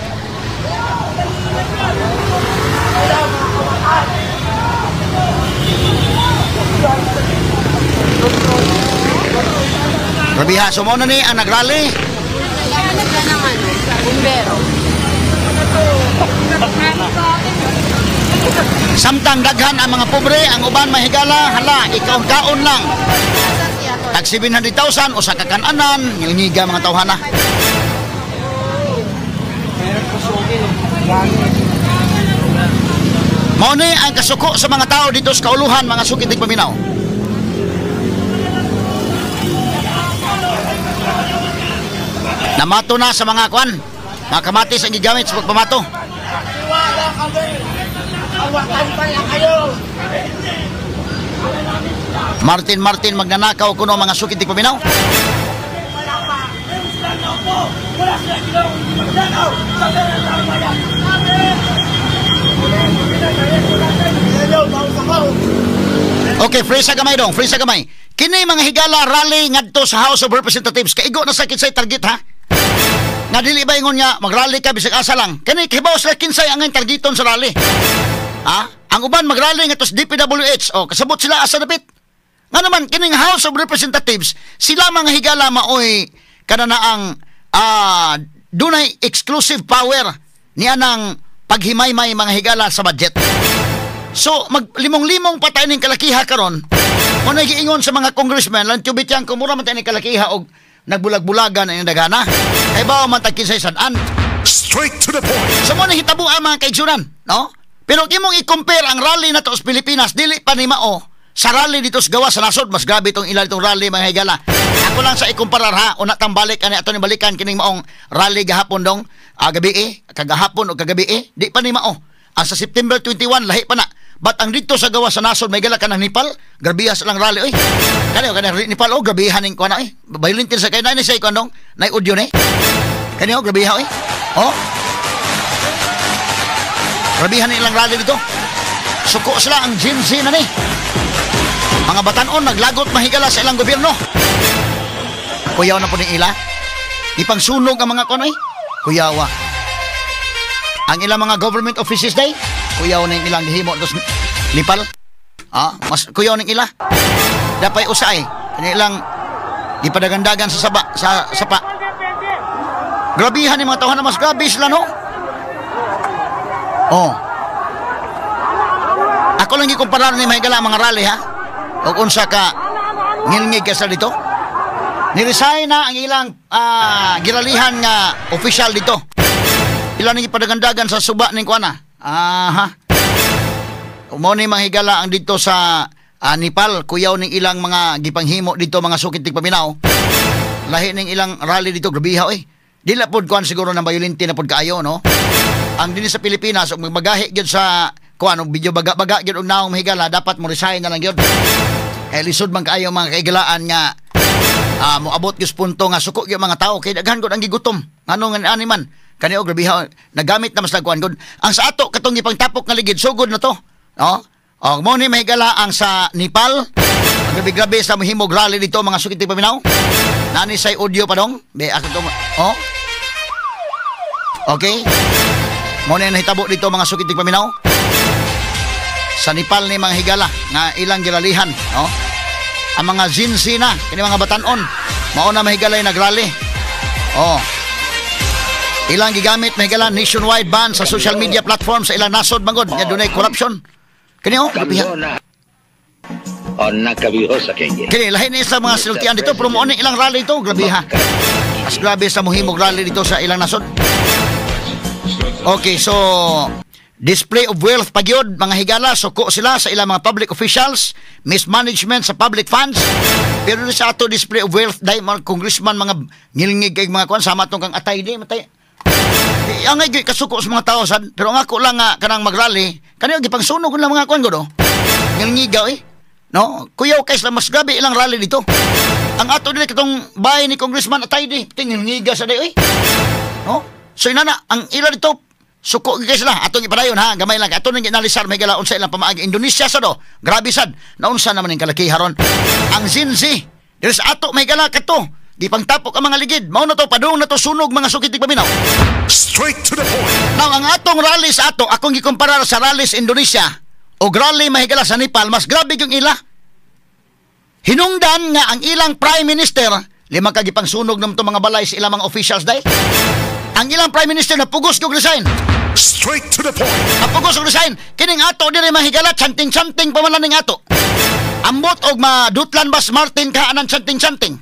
Grabiha, so mao na ni ang nagrally. Naghahanap ka ng ano, bumbero. Samtang daghan ang mga pobre, ang uban mahigala, hala, ikaon-kaon lang. Tag 700,000 usa ka kananan, ngilngiga mga tawhana. Mao ni ang kasuko sa mga tao dito sa kauluhan, mga sukit paminaw. Namato na sa mga kwan, mga kamatis ang gigamit sa pagpamato. Martin Martin magnanakaw kuno mga sukit paminaw. Okay, free sa gamay dong, free sa gamay. Kini mga higala rally ngadto sa House of Representatives. Kaigo na sa kinsay target ha. Nga dili ba ingon nga magrally ka bisag asa lang. Kani kibaw sila kinsay ang targeton sa rally. Ha? Ang uban magrally ngadto sa DPWH. O kasabot sila asa dapit. Nga naman kining House of Representatives, sila mga higala maoy kana ang dunay exclusive power niya ng paghimaymay mga higala sa budget. So, maglimong-limong pa tayo ng kalakiha karon. Kung nagiingon sa mga congressman, lang tubit yan, kumura man tayo ng kalakiha og nagbulag-bulagan ang dagana. Kay bawa man tag kinsay sad-an. Straight to the point. So mo nahitabo ang mga kaigsunan, no? Pero kimong i-compare ang rally na to sa Pilipinas, dili pa ni mao sa rally dito sa gawa sa nasod, mas grabe itong ila itong rally mga higala. Ako lang sa ikumparar ha, una tang balik ani ato ni balikan kining maong rally gahapon dong, gabi eh, kagahapon o kagabi eh, di pa ni mao. Ang sa September 21 lahi pa na. But ang dito sa gawa sa nasod may gala ka ng Nepal, grabiha sa lang rally oy. Kani kani Nepal oh, grabiha ning kuan oy. Violent sa kay na ni say kuan dong, nay audio ni. Kani oh, grabiha oy. Oh. Grabiha ni ilang rally dito. Suko sila ang Gen Z na ni. Mga batanon naglagot mahigala sa ilang gobyerno. Kuyaw na po ni ila. Ipangsunog ang mga kuan oy. Kuyawa. Ang ilang mga government offices day, kuyaw na yung ilang gihimo dos Nepal. Ah, mas kuyaw ning ila. Dapay usay ilang gipadagandagan sa saba sa sapa. Grabihan ni mga tawhan na mas grabe sila no. Oh. Ako lang gikumparar ni mahigala mga rally ha. Og unsa ka ngilngig ka sa dito. Niresign na ang ilang giralihan nga official dito. Ilan ang ipadagandagan sa suba ning kuana. Aha. Mao ni mga higala ang dito sa Nepal, kuyaw ning ilang mga gipanghimo dito mga sukit tigpaminaw. Lahi ning ilang rally dito grabiha oy. Dili pod kuan siguro ng violente na pod kaayo no. Ang dinhi sa Pilipinas og magbagahi gyud sa kuan og video baga-baga gyud og naong mahigala dapat mo resign na lang gyud. Kay lisod man kaayo mga kaigalaan nga Moabot gyud punto nga suko gyud mga tao kay daghan gud ang gigutom. Ngano nga ani man kani og grabe nagamit na mas lagkuan gud. Ang sa ato katong gipangtapok nga ligid sugod na to. No? Og mo ni mahigala ang sa Nepal. Ang grabe-grabe sa mahimog rally dito mga sukit paminaw. Nani say audio pa dong? Be ako to. Oh. Okay. Mo ni nahitabo dito mga sukit paminaw. Sa Nepal ni mga higala nga ilang gilalihan, no? Ang mga Zinsi na kini mga batanon mao na mahigalay nagrally. Oh. Ilang gigamit mahigala nationwide ban sa social media platform sa ilang nasod mangod nga dunay corruption. Kini oh, grabe. Kini lahi ni sa mga siltian dito pero mo ni ilang rally dito, grabe ha. Mas grabe sa mohimog rally dito sa ilang nasod. Okay, so display of wealth pagyod mga higala, suko sila sa ilang mga public officials, mismanagement sa public funds. Pero sa ato display of wealth dahil mga congressman mga ngilngig kay mga kuan sama tong kang atay di matay. Ang ay kasuko sa mga tao sad, pero ang ako lang nga kanang magrally, kaniyo gipangsunog lang mga kuan gud oh. Ngilngigaw eh. No, kuyaw kay sila mas grabe ilang rally dito. Ang ato dili katong bahay ni congressman atay di, tingilngiga sa day oy. No? So inana ang ila dito suko gyud sila atong ipadayon ha, gamay lang ato nang ginalisar may gala unsa ilang pamaagi. Indonesia sa do, grabe sad. Naunsa naman ning kalaki haron. Ang Zinzi diri sa ato may gala kadto. Gipangtapok ang mga ligid. Mao na to padung na to sunog mga sukit paminaw. Straight to the point. Now ang atong rally sa ato akong gikumparar sa rally sa Indonesia o rally mahigala sa Nepal, mas grabe yung ila. Hinungdan nga ang ilang prime minister, lima ka gipangsunog ng mga balay sa ilang mga officials dahil. Ang ilang prime minister na pugos kog resign. Straight to the point. Napugos og resign. Kining ato diri mahigala, chanting-chanting pa man ning ato. Ambot og madutlan bas Martin ka anang chanting-chanting.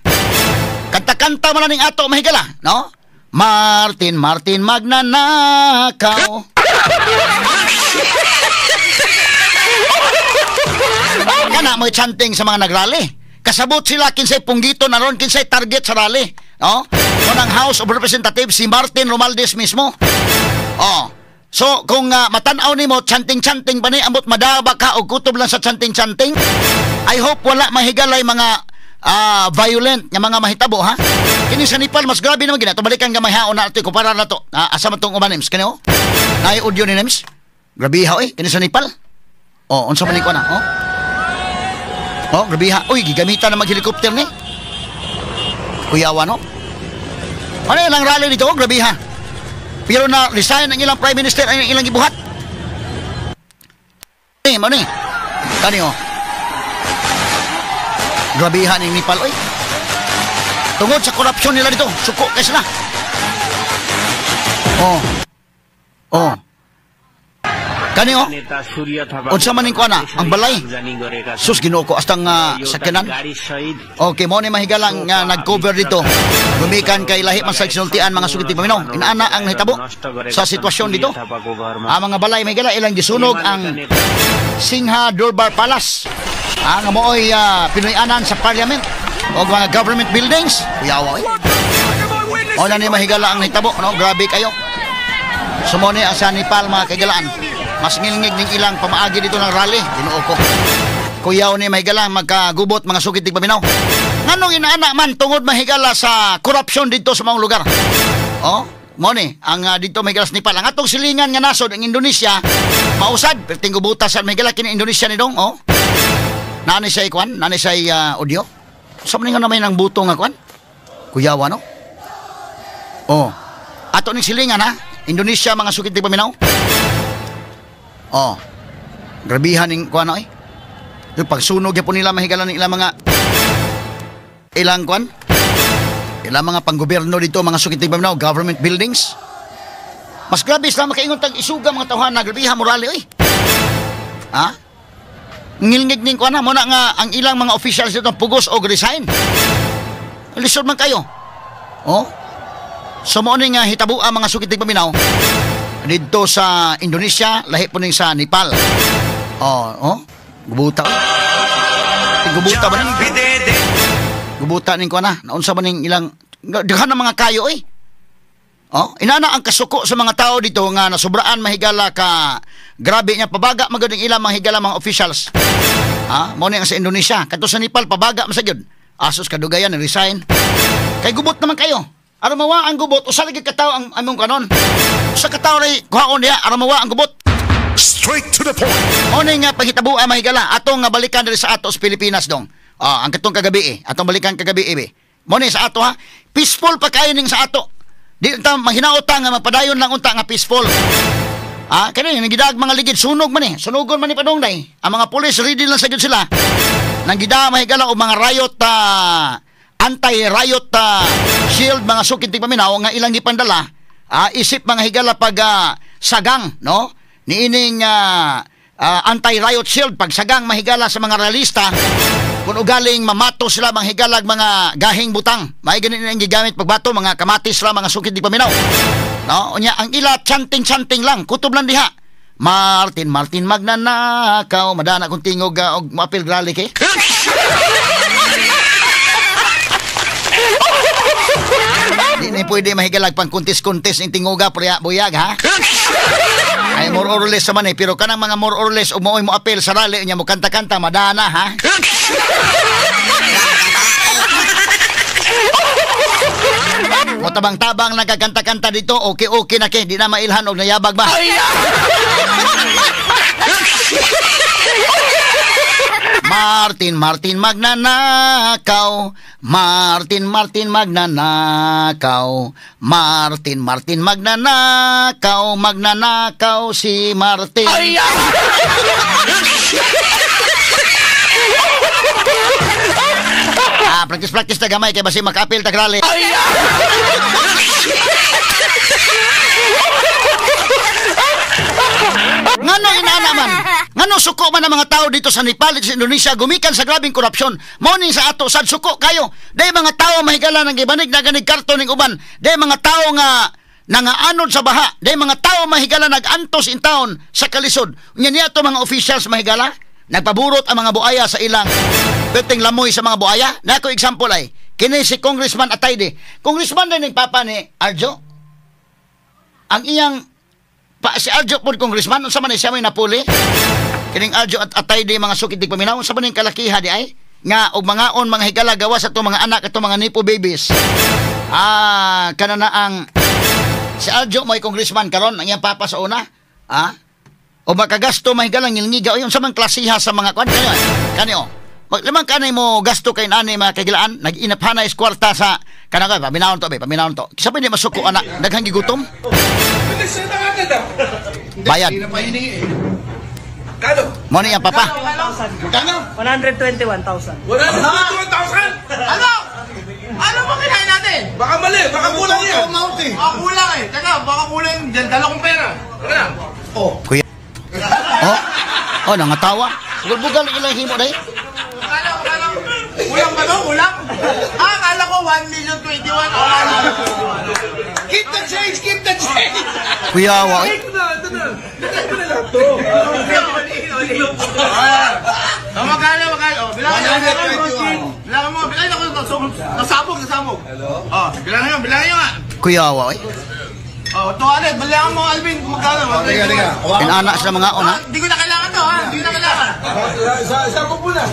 Kanta-kanta man ning ato mahigala, no? Martin, Martin magnanakaw. Kana mo chanting sa mga nagrally. Kasabot sila kinsay punggito na ron, kinsay target sa rally, no? Unang House of Representatives si Martin Romualdez mismo. Oh. So kung matan-aw nimo chanting-chanting pa ni ambot madaba ka og kutob lang sa chanting-chanting. I hope wala mahigalay mga violent nga mga mahitabo ha. Kini sa Nepal mas grabe naman gina. Balikan gamay haon na ato kumpara na to. Asa man tong uban Nims kani oh. Naay audio ni Nims. Grabe ha oy kini sa Nepal. Oh, unsa man ni ko na oh. Oh, grabe ha. Uy, gigamitan na mag-helicopter ni. Kuyawa no. Ano ilang rally dito? Oh, grabe ha. Pero na resign ang ilang prime minister ang ilang gibuhat. Eh, mo ni. Kani oh. Grabe ha ning Nepal oy. Tungod sa korupsyon nila dito, suko kay sila. Oh. Oh. Kani oh. Unsa man ning kuana ang balay. Sus Ginoo ko astang sakyanan. Okay, mo ni mahigalang nga nag-cover dito. Gumikan kay lahi man sa sinultian mga sugiti paminaw. Inaana ang nahitabo sa sitwasyon dito. Ang mga balay mahigala ilang gisunog ang Singha Durbar Palace. Ang mooy Pinoy-anan sa parliament o mga government buildings. Kuyawa eh. O na ni mahigala ang nahitabo, no? Grabe kayo. Sumone ang sa Nepal mga kaigalaan. Mas ngilngig ning ilang pamaagi dito ng rally. Ginoo ko. Kuyaw ni mahigala magkagubot mga sukit paminaw. Nganong inaana man tungod mahigala sa korupsyon dito sa mga lugar. Oh, mo ni ang dito mahigala sa Nepal. Ang atong silingan nga nasod ang Indonesia mausad perting gubuta sa mahigala kini Indonesia ni dong, oh. Nani say kwan, nani say audio. Sa man nga naman ang buto nga kwan? Kuyawa no. Oh. Ato ning silingan ha. Indonesia mga sukit paminaw. Oh. Grabihan ning kuan oy. Yung pagsunog gyapon nila mahigala ning ilang mga ilang kuan? Ilang mga panggobyerno dito mga sukit paminaw, government buildings. Mas grabe sila makaingon tag isuga mga tawhan na grabihan morale oy. Ha? Ngilngig ning kuan mo na nga ang ilang mga officials dito pugos og resign. Lisod man kayo. Oh. So mo ni nga hitabo ang mga sukit paminaw dito sa Indonesia, lahi po ning sa Nepal. Oh, oh, gubuta. Gubuta ba ning? Gubuta ning kuan na. Naunsa ba ning ilang daghan ng mga kayo oy. Oh, inana ang kasuko sa mga tao dito nga nasubraan mahigala ka grabe niya pabaga magud ning ilang mga higala mga officials. Ha, mo ni ang sa Indonesia, kadto sa Nepal pabaga man sa gyud. Asos kadugayan resign. Kay gubot naman kayo. Aron mawa ang gubot, usa lagi ka tawo ang among kanon. Usa ka tawo ray kuhaon diha aron mawa ang gubot. Straight to the point. Mao ni nga pahitabo mahigala atong nga balikan diri sa ato sa Pilipinas dong. Ang katong kagabi eh. Atong balikan kagabi eh. Mao ni sa ato ha. Peaceful pa kayo ning sa ato. Di ta mahinaot ta nga magpadayon lang unta nga peaceful. Kani nagidag mga ligid sunog man eh. Sunugon man ni padong day. Ang mga pulis ready lang sa gyud sila. Nanggida mahigala og mga riot anti-riot shield mga sukit paminaw nga ilang gipandala. Isip mga higala pag sagang no niining anti-riot shield pagsagang mahigala sa mga realista kung ugaling mamato sila mga higalag mga gahing butang may ganin ang gigamit pagbato mga kamatis ra mga sukit di paminaw no unya ang ila chanting-chanting lang kutob lang diha Martin Martin magnanakaw madana kung tingog og moapil rally kay di na pwede mahigalag pang kuntis-kuntis ning tingoga buyag ha. Ay more or less man eh, pero kanang mga more or less umuoy mo apel sa rally niya mo kanta-kanta madana ha. Mo tabang-tabang nagkakanta-kanta dito, okay-okay na kay di na mailhan og nayabag ba. Martin Martin magnanakaw, Martin Martin magnanakaw, Martin Martin magnanakaw, magnanakaw si Martin. Practice ta gamay kay basi makaapil ta rally. Ngano inaana man? Ngano suko man ang mga tao dito sa Nepal at sa Indonesia gumikan sa grabing korupsyon. Mao ni sa ato sad suko kayo. Day mga tao mahigala nang gibanig na ganig karton ning uban. Day mga tao nga nangaanod sa baha. Day mga tao mahigala nagantos in town sa kalisod. Unya niya to mga officials mahigala nagpaburot ang mga buaya sa ilang peting lamoy sa mga buaya. Nako example ay kini si Congressman Atayde. Congressman din ning papa ni Arjo. Ang iyang pa, si Aljo po congressman, unsa man siya may napuli? Kining Aljo at Atayde mga sukit di paminaw, unsa man ning kalakiha di ay? Nga og mga on mga higala gawa sa itong mga anak atong mga nipo babies. Kana na ang si Aljo may congressman karon ang iyang papa sa una. O makagasto mahigala ngilngiga o unsa man klasiha sa mga kwan kanyo. Kanyo. Limang kanay mo gasto kay nani mga kagilaan, nag-inaphanay is kwarta sa kanang paminawon to be, paminawon to. Kisa pa hindi masuko anak, daghang gigutom. Bayad. Mo ni ang papa. 121,000. 121,000? Ano? Ano ba kinain natin? Baka mali, baka kulang yan. Baka kulang eh. Teka, baka kulang. Dala kong pera. Teka. Oh. Kuya. Oh. Oh, nangatawa. Bugal-bugal ilang himo day. Kulang ba to? Kulang? Akala ko 1,021,000. Keep the change! Keep the change! Kuya, wa. Ito na, ito na. Ito na lahat to. Magkano, magkano? Bilangan mo, bilangan mo. Bilangan ko. Nasabog, nasabog. Hello? Oh, bilangin nyo nga. Kuya, wa. Oh, 200. Bilangan mo, Alvin. Magkano? Teka, teka. Inanak sila mga on, ha? Hindi ko na kailangan to, ha? Hindi ko na kailangan. Sabog mo na.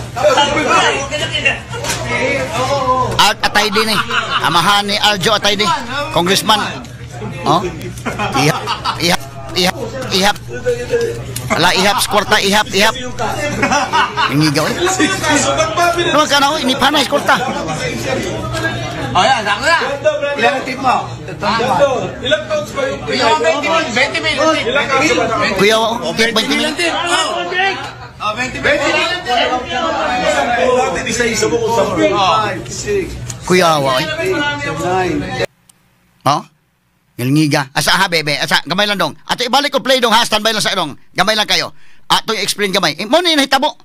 Art Atayde ni. Amahan ni Aljo Atayde. Congressman. Oh. Ihap, ihap, ihap, ihap. Ala, ihap, kwarta, ihap, ihap. Ingigaw eh. Ano ka na, inipanay, kwarta. Oh, yan, sakto na. Ilang tip mo? Ilang taons ba yung 20 mil. Ilang kaso ba na? Kuya, oh, 20 mil. Oh, 20 mil. Isa-isa mo kung 10. 5, 6, Kuya, wa. 7, 9. Oh? Ngilngiga. Asa ha, bebe? Asa, gamay lang dong. Ato ibalik ko play dong ha, standby lang sa dong. Gamay lang kayo. Ato i-explain gamay. Mo ni nahitabo.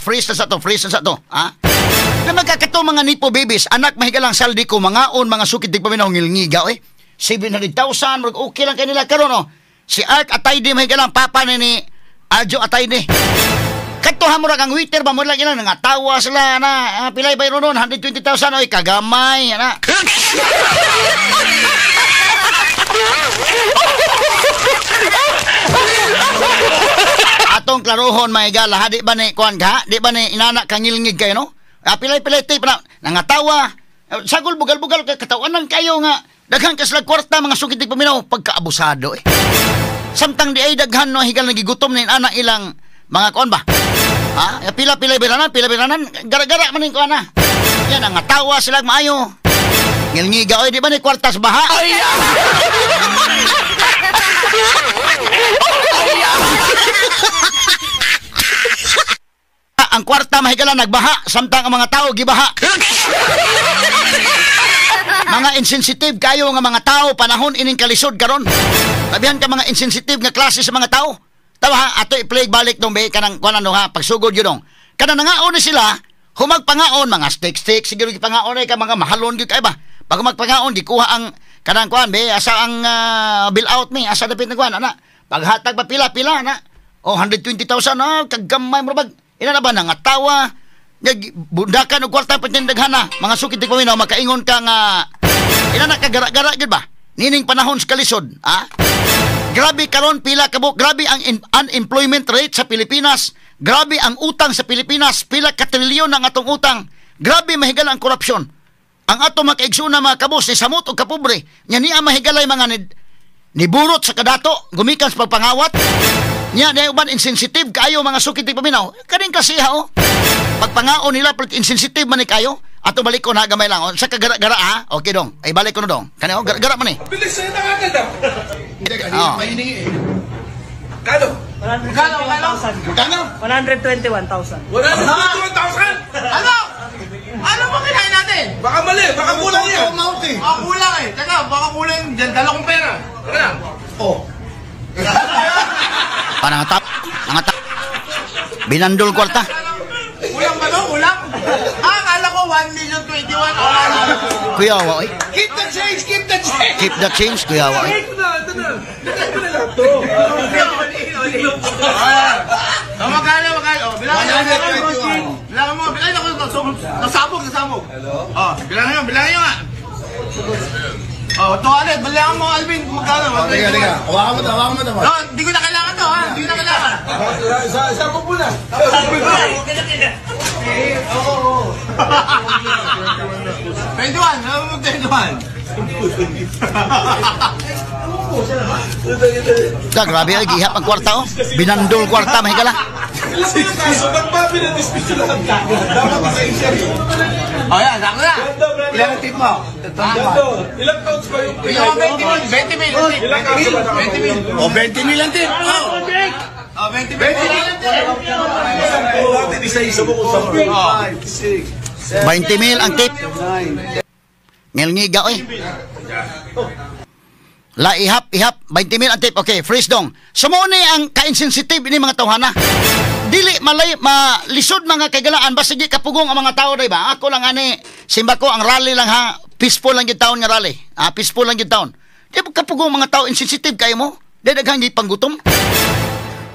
Freeze na sa to, freeze na sa to. Ha? Na magkakato mga nipo babies, anak mahigalang saldi ko, mga on, mga sukit di pa minaw ngilngiga, eh. 700,000, murag okay lang kanila karon oh. Si Art Atayde mahigalang papa ni Aljo Atayde. Kadto ha murag ang waiter ba mo lang ilang nangatawa sila na pilay bayro nun 120,000 oy kagamay ana. Atong klarohon mga higala, di ba ni kuan ka? Di ba ni inana kangilngig kayo no? Pilay-pilay tip na nangatawa. Sagol bugal-bugal katawanan kayo nga daghan ka sila kwarta mga sukit di paminaw pagkaabusado eh. Samtang di ay daghan no higal nagigutom na anak ilang mga kuan ba? Ha? Pila-pila biranan, pila biranan, gara-gara man ning kuan na. Yan nangatawa sila maayo. Ngilngiga oy di ba ni kwarta sa baha? Ay! Ang kwarta mahigala nagbaha samtang ang mga tao gibaha. Mga insensitive kayo nga mga tao panahon ining kalisod karon. Tabihan ka mga insensitive nga klase sa mga tao. Tawa ha, ato i-play balik dong be kanang kuan ano ha, pagsugod yun dong. Kanang nangaon ni sila, humagpangaon mga steak siguro gipangaon ay ka mga mahalon gyud kay ba. Pag humagpangaon gikuha ang kanang kuan be asa ang bill out mi asa dapit na kuan ana. Paghatag pa pila-pila na. Oh 120,000 na kagamay mo bag. Ina na ba nangatawa bundakan og kwarta patindaghan na mga sukit di paminaw makaingon ka nga ina na kagara-gara gyud ba nining panahon sa kalisod ha? Grabe karon pila ka buok, grabe ang unemployment rate sa Pilipinas, grabe ang utang sa Pilipinas, pila ka trilyon ang atong utang, grabe mahigala ang korupsyon. Ang ato makaigsoon mga kabos ni samot og kapobre nya niya mahigalay mga niburot sa kadato gumikan sa pagpangawat. Nya di uban insensitive kayo mga sukit di paminaw. Kaning kasi ha oh. Pagpangaon nila pero insensitive man ni kayo. Ato balik ko na gamay lang. Sa kagara-gara ha. Okay dong. Ay balik ko na dong. Kani oh gara-gara man eh. Bilis sa'yo na agad ah. Hindi, kanina pa hiningi eh. Kano? 121,000. Magkano? 121,000. 121,000! Ano? Ano ba kinain natin? Baka mali, baka kulang yan. Baka kulang eh. Teka, baka kulang. Diyan, dala kong pera. Teka lang. Oh. Panangatap, nangatap. Binandol kwarta. Kulang ba to? Kulang? Ah, akala ko 1,021,000. Kuya wa oy. Keep the change! Keep the change! Keep the change kuya wa oy. Ito na, ito na. Lagay mo na lahat to. Magkano, magkano? Bilangan mo. Bilangan mo, bilangan ko. Nasabog, nasabog. Hello? Oh, bilangin nyo nga. Oh, 200, bilangan mo Alvin, magkano? Teka, teka. Hawakan mo to, hawakan mo to. No, hindi ko na kailangan to, ha? Hindi ko na kailangan. Isa ko muna. Oo. 21, ano mo 21? Ta, grabe ay gihap ang kwarta oh. Binandol kwarta mahigala. Ilang yung kaso, ba't ba pinadismiss lahat kagad? Dapat isa-isa rin. Oh, yan, sakto na. Ilan ang tip mo? Ilang counts ba yung Yung 20 mil, 20 mil. Ilang kaso ba 20 mil. O, 20 mil ang tip. Oh, 20 mil. 20 mil ang tip. Dati isa-isa mo kung sampu. 20 mil ang tip. Ngilngiga oy. La ihap ihap 20 mil ang tip. Okay, freeze dong. Sumuni ang ka-insensitive ini mga tawhana. Dili malay malisod mga kaigalaan basta di kapugong ang mga tao day ba. Ako lang ani simba ko ang rally lang ha. Peaceful lang gyud taon nga rally. Ah, peaceful lang gyud taon. Di ba kapugong mga tao insensitive kayo mo? Di daghang gipanggutom.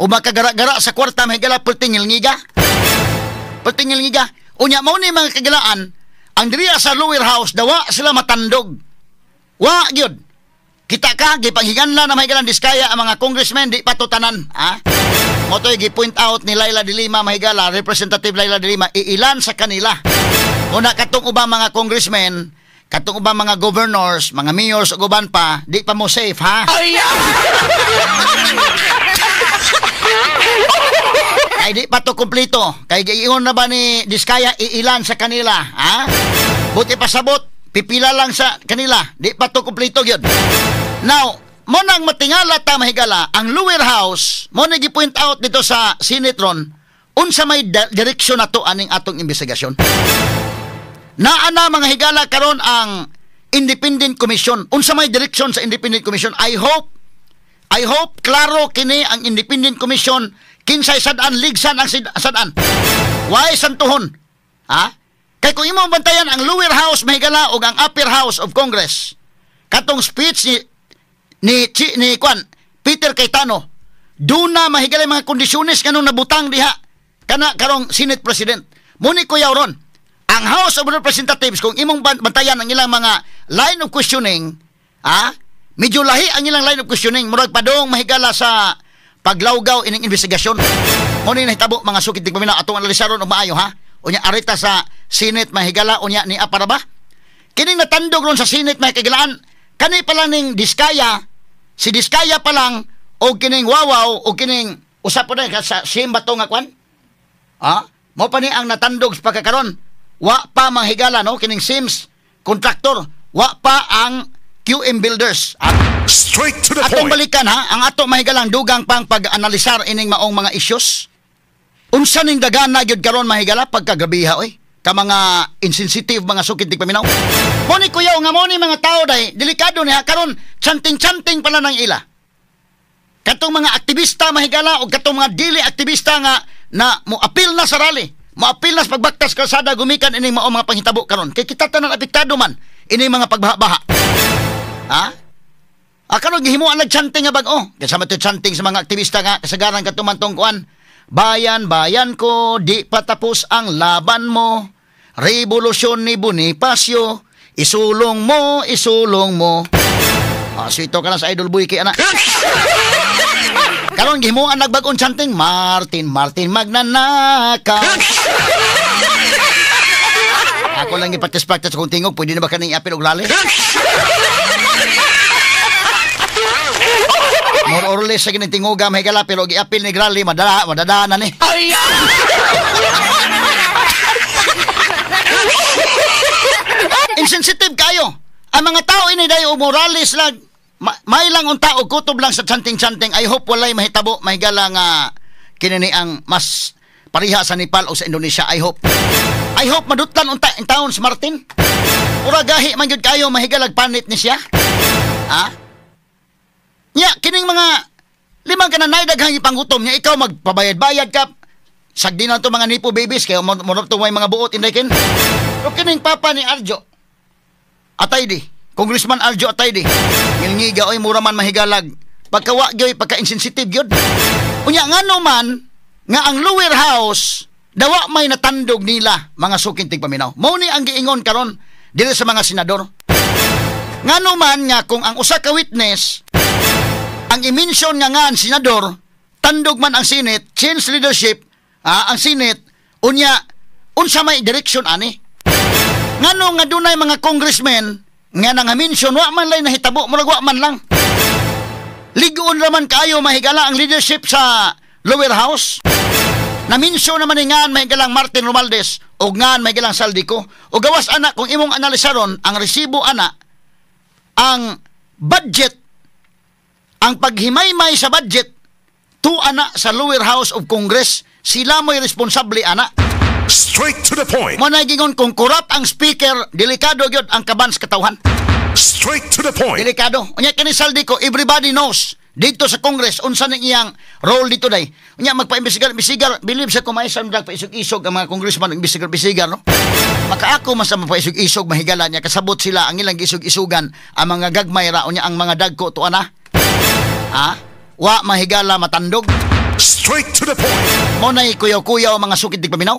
O makagara-gara sa kwarta mahigala perting ngilngiga. Perting ngilngiga. Unya mao ni mga kaigalaan ang diriya sa lower house dawa sila matandog. Wa gyud. Kita ka, gipanghiganla na mahigalan Diskaya ang mga congressmen, di patutanan. Ha? Motoy, gi-point out ni Laila de Lima, mahigala, Representative Laila de Lima, iilan sa kanila. Una, katong ubang mga congressmen, katong ubang mga governors, mga mayors, ug uban pa, di pa mo safe, ha? Ay! Kay di pa to kumplito. Kay giingon na ba ni Diskaya, iilan sa kanila, ha? Buti pa sabot, pipila lang sa kanila. Di pa to kumplito gyud. Now, mo nang matingala ta mahigala, ang lower house, mo na gi-point out dito sa Senate ron, unsa may direksyon na to aning atong investigasyon. Naa na mga higala karon ang Independent Commission. Unsa may direksyon sa Independent Commission? I hope klaro kini ang Independent Commission kinsay sad-an ligsan ang sad-an. Why santuhon? Ha? Kay kung imong bantayan ang lower house mahigala og ang upper house of Congress, katong speech ni Kwan Peter Cayetano, duna mahigala mga kondisyones nganong nabutang diha kana karong Senate President. Muni kuyaw ron ang House of Representatives, kung imong bantayan ang ilang mga line of questioning, ha? Medyo lahi ang ilang line of questioning, murag padong mahigala sa paglawgaw ining investigasyon. Muni nahitabo mga sukit di paminaw atong analisaron og maayo, ha? Unya arita sa Senate, mahigala, unya ni para ba? Kining natandog ron sa Senate, may kagilaan, kani pa lang ning Diskaya, si Diskaya pa lang, o kining Wawaw, o kining, usap po na, sa same ba to nga kwan? Ha? Mo pa ni ang natandog sa pagkakaron. Wa pa manghigala, no? Kining Sims, contractor, wa pa ang QM Builders. At Straight to the atong point. Balikan ha, ang ato mahigalang dugang pang pag-analisar ining maong mga issues. Unsa ning dagana gyud karon, mahigala, pagkagabiha oy ka mga insensitive, mga sukid tigpaminaw. Mo ni kuyaw nga mo ni mga tao day, delikado niya karon, chanting-chanting pala ng ila. Katong mga aktivista, mahigala, o katong mga dili aktivista nga na mo-apil na sa rally, mo-apil na sa pagbaktas kalsada gumikan ining mao mga panghitabo karon. Kay kita tanan apektado man ining mga pagbaha-baha. Ha? Ah, karon gihimuan nag-chanting nga bag-o. Kasama to chanting sa mga aktivista nga kasagaran katumantong kuan. "Bayan, bayan ko, di pa tapos ang laban mo. Revolusyon ni Bonifacio, isulong mo, isulong mo." Ah, so ito ka na sa Idol Boy kay anak. Karon gihimuan nagbag-ong chanting, "Martin, Martin magnanakaw." Ako lang i-practice-practice kung tingog, pwede na ba kaning i-apil og rally? More or less sa gining tingoga, mahigala, pero gi-apil ni rally, madala, madada na ni. Insensitive kayo. Ang mga tao ini dayo moralis lang. May lang unta og kutob lang sa chanting-chanting. I hope walay mahitabo, mahigala nga kinini ang mas pareha sa Nepal o sa Indonesia. I hope. I hope madutlan unta in town si Martin. Ura gahi man gyud kayo mahigalag panit ni siya. Ha? Nya kining mga limang ka na daghang ipanggutom nya ikaw magpabayad-bayad ka. Sagdi na to mga nipo babies kay mo to may mga buot inday kin. O kining papa ni Arjo Atayde, Congressman Arjo Atayde. Ngilngiga oy mura man mahigalag. Pagkawa gyoy pagka-insensitive gyud. Unya ngano man nga ang lower house dawa may natandog nila mga suking tigpaminaw. Mao ni ang giingon karon diri sa mga senador. Ngano man nga kung ang usa ka witness ang i-mention nga nga ang senador, tandog man ang Senate, change leadership, ang Senate, unya unsa may direction ani? Ngano nga dunay mga congressmen nga nanga-mention wa man lay nahitabo, murag wa man lang. Ligon raman kaayo mahigala ang leadership sa lower house. Na-mention naman ni ngan mahigalang Martin Romualdez o ngan mahigalang Zaldy Co. O gawas ana kung imong analisaron ang resibo ana, ang budget, ang paghimaymay sa budget tu ana sa lower house of Congress, sila mo'y responsable ana. Straight to the point. Mo na gingon kung corrupt ang speaker, delikado gyud ang kaban sa katawhan. Straight to the point. Delikado. Unya kini Zaldy Co, everybody knows dito sa Congress unsa ning iyang role dito day. Unya magpa-imbestigar, imbestigar, believe sa kumaisan dag paisog-isog ang mga congressman imbestigar, imbestigar, no? Makaako man sa mapaisog-isog mahigala niya kasabot sila ang ilang gisog-isugan ang mga gagmay ra unya ang mga dagko to ana. Ha? Wa mahigala matandog. Straight to the point. Mo nay kuyaw-kuyaw mga sukid tigpaminaw.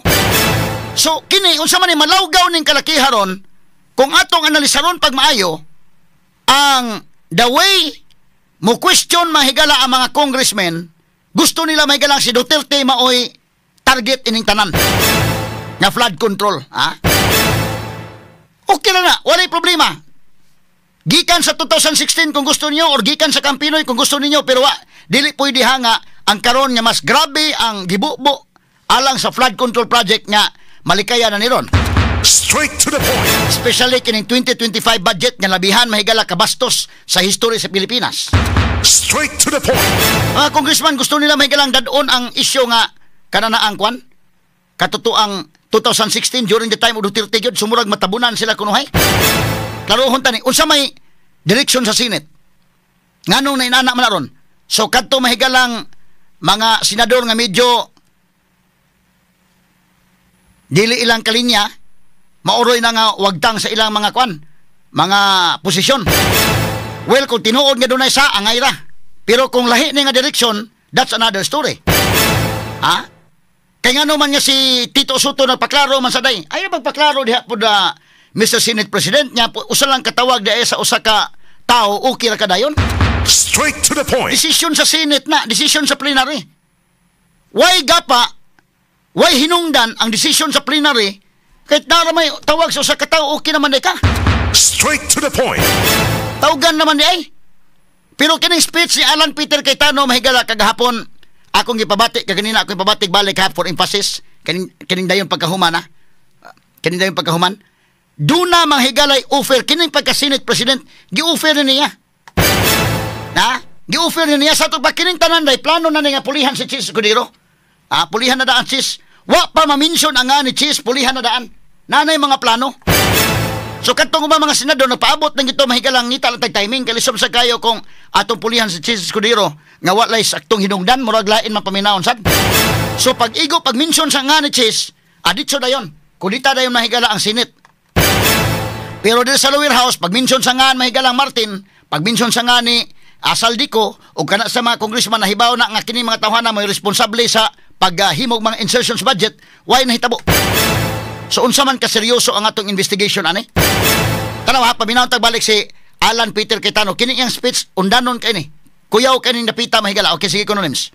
So kini unsa man ni malawgaw ning kalakiharon kung atong analisaron pag maayo ang the way mo question mahigala ang mga congressmen, gusto nila mahigala si Duterte maoy target ining tanan nga flood control, ha? Okay na na, walay problema. Gikan sa 2016 kung gusto niyo or gikan sa Campinoy kung gusto niyo, pero wa dili pwede ha nga ang karon nga mas grabe ang gibubo alang sa flood control project nga malikaya na niron. Straight to the point. Especially kining 2025 budget nga labihan mahigala kabastos sa history sa Pilipinas. Straight to the point. Mga congressman gusto nila mahigalang dadon ang isyu nga kananaang kwan. Katotoang 2016 during the time of Duterte gyud sumurag matabunan sila kunuhay. Klarohon tani unsa may direksyon sa Senate. Nganong nainana man aron? So kadto mahigalang mga senador nga medyo dili ilang kalinya, mauroy na nga wagtang sa ilang mga kwan, mga posisyon. Well, kung tinuod nga dunay sa angay ra. Pero kung lahi ni nga direksyon, that's another story. Ha? Kaya nga naman nga si Tito Sotto nagpaklaro man sa day. Ayaw magpaklaro diha po da Mr. Senate President niya po, usa lang katawag diha sa usa ka tao, okay ra kadayon. Straight to the point. Decision sa Senate na, decision sa plenary. Why gapa, why hinungdan ang decision sa plenary Kahit nara may tawag sa usa ka tawo, okay naman di ka. Straight to the point. Tawagan naman di ay. Pero kining speech ni Alan Peter Cayetano, mahigala, kagahapon, akong gipabati kaganina, akong gipabati balik ha, for emphasis kining kining dayon pagkahuman ha. Kining dayon pagkahuman. Duna mga higalay offer kining pagka Senate President, gi-offer ni niya. Na? Gi-offer ni niya sa ato pa kining tanan day plano na nga pulihan si Chiz Escudero. Ah, pulihan na daan Chiz. Wa pa ma-mention ang nga ni Chiz, pulihan na daan. Nanay mga plano. So kadtong uban mga senador nagpaabot ng ito, mahigalang ngita lang tag timing kay lisom sa kayo kung atong pulihan si Chiz Escudero nga walay saktong hinungdan, murag lain man paminawon sad. So pag igo pag mention sa nga ni Chiz, aditso dayon. Kudita dayon, mahigala, ang Senate. Pero dito sa lower house, pag mention sa nga, mahigalang Martin, pag mention sa nga ni Zaldy Co o kana sa mga congressman na hibaw na nga kini mga tawhana may responsable sa paghimog mga insertions budget, why nahitabo? So unsa man ka seryoso ang atong investigation ani? Tanaw ha, paminaw tag balik si Alan Peter Cayetano. Kini iyang speech, undanon kay ni. Kuyaw kay ning napita, mahigala. Okay, sige, kunonims.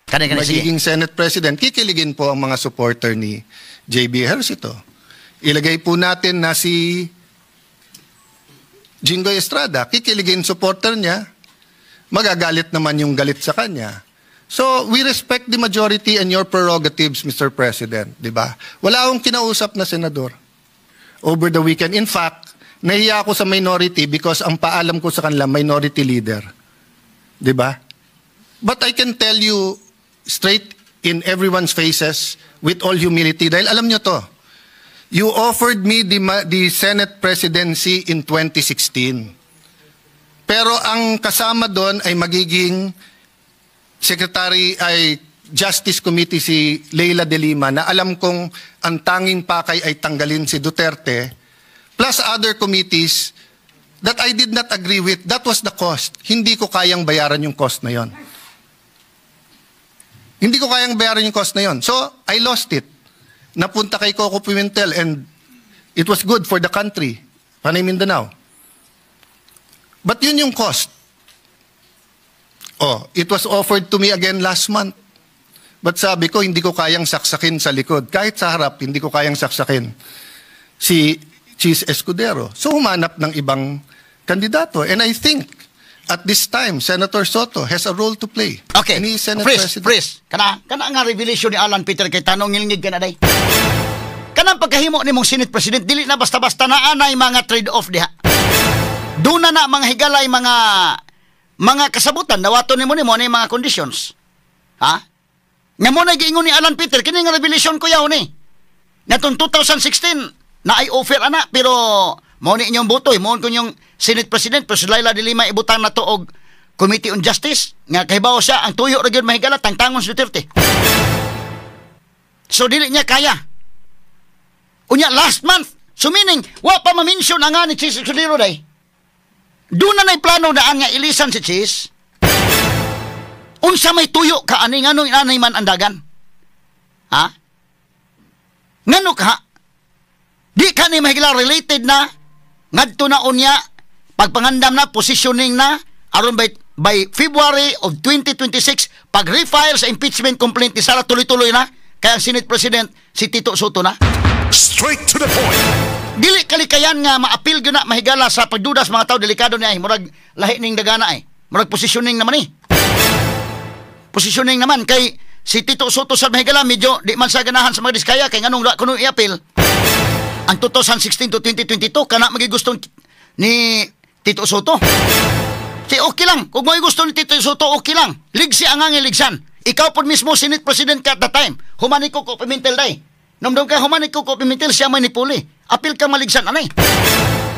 Kani kani sige. Magiging Senate President, kikiligin po ang mga supporter ni JB Ejercito. Ilagay po natin na si Jinggoy Estrada, kikiligin supporter niya, magagalit naman yung galit sa kanya. So, we respect the majority and your prerogatives, Mr. President, di ba? Wala akong kinausap na senador over the weekend. In fact, nahiya ako sa minority because ang paalam ko sa kanila, minority leader. Di ba? But I can tell you straight in everyone's faces with all humility dahil alam nyo to. You offered me the Senate presidency in 2016. Pero ang kasama doon ay magiging Secretary ay Justice Committee si Leila de Lima na alam kong ang tanging pakay ay tanggalin si Duterte, plus other committees that I did not agree with. That was the cost. Hindi ko kayang bayaran yung cost na yon. Hindi ko kayang bayaran yung cost na yon. So, I lost it. Napunta kay Coco Pimentel and it was good for the country. Panay Mindanao. But yun yung cost. Oh, it was offered to me again last month. But sabi ko, hindi ko kayang saksakin sa likod. Kahit sa harap, hindi ko kayang saksakin si Chiz Escudero. So humanap ng ibang kandidato. And I think, at this time, Senator Sotto has a role to play. Okay. And he is Senate Freeze, President. Freeze. Kana kana nga revelation ni Alan Peter Cayetano, ngilngig ka na day. Kanang pagkahimo nimong Senate President dili na basta-basta, na anay mga trade-off diha. Duna na mga higalay mga kasabutan dawaton nimo nimo ani mga conditions. Ha? Nga mo na giingon ni Alan Peter kini nga revelation ko yaw ni. Natong 2016 na ay offer ana, pero mao ni inyong boto, mo ko inyong Senate President, pero si Leila de Lima ibutang na to og Committee on Justice nga kahibaw siya ang tuyo ra gyud, mahigala, tangtangon si Duterte. So dili niya kaya. Unya last month, so meaning wa pa ma-mention ang nga ni Chiz Escudero day. Doon na na'y plano daan nga ilisan si Chiz. Unsa may tuyo ka ani, nganong inanay man ang dagan? Ha? Ngano ka? Di ka ni mahigala related na ngadto na unya pagpangandam na positioning na aron by February of 2026 pag refile sa impeachment complaint ni Sara, tuloy-tuloy na kaya ang Senate President si Tito Sotto na. Straight to the point. Dili kalikayan nga maapil gyud na, mahigala, sa pagdudas mga tao. Delikado niya ay murag lahi ning dagana ay murag positioning naman eh, positioning naman kay si Tito Sotto sa, mahigala, medyo di man sa ganahan sa mga Diskaya kay nganong wa kuno i-appeal ang 2016 to 2022? Kana magigustong ni Tito Sotto. Si okay lang kung mo gusto ni Tito Sotto, okay lang, ligsi ang ang ligsan. Ikaw po mismo Senate President ka at the time, human ni Coco Pimentel day. Nomdom ka, human ni Coco Pimentel, siya may nipuli. Apil ka maligsan anay.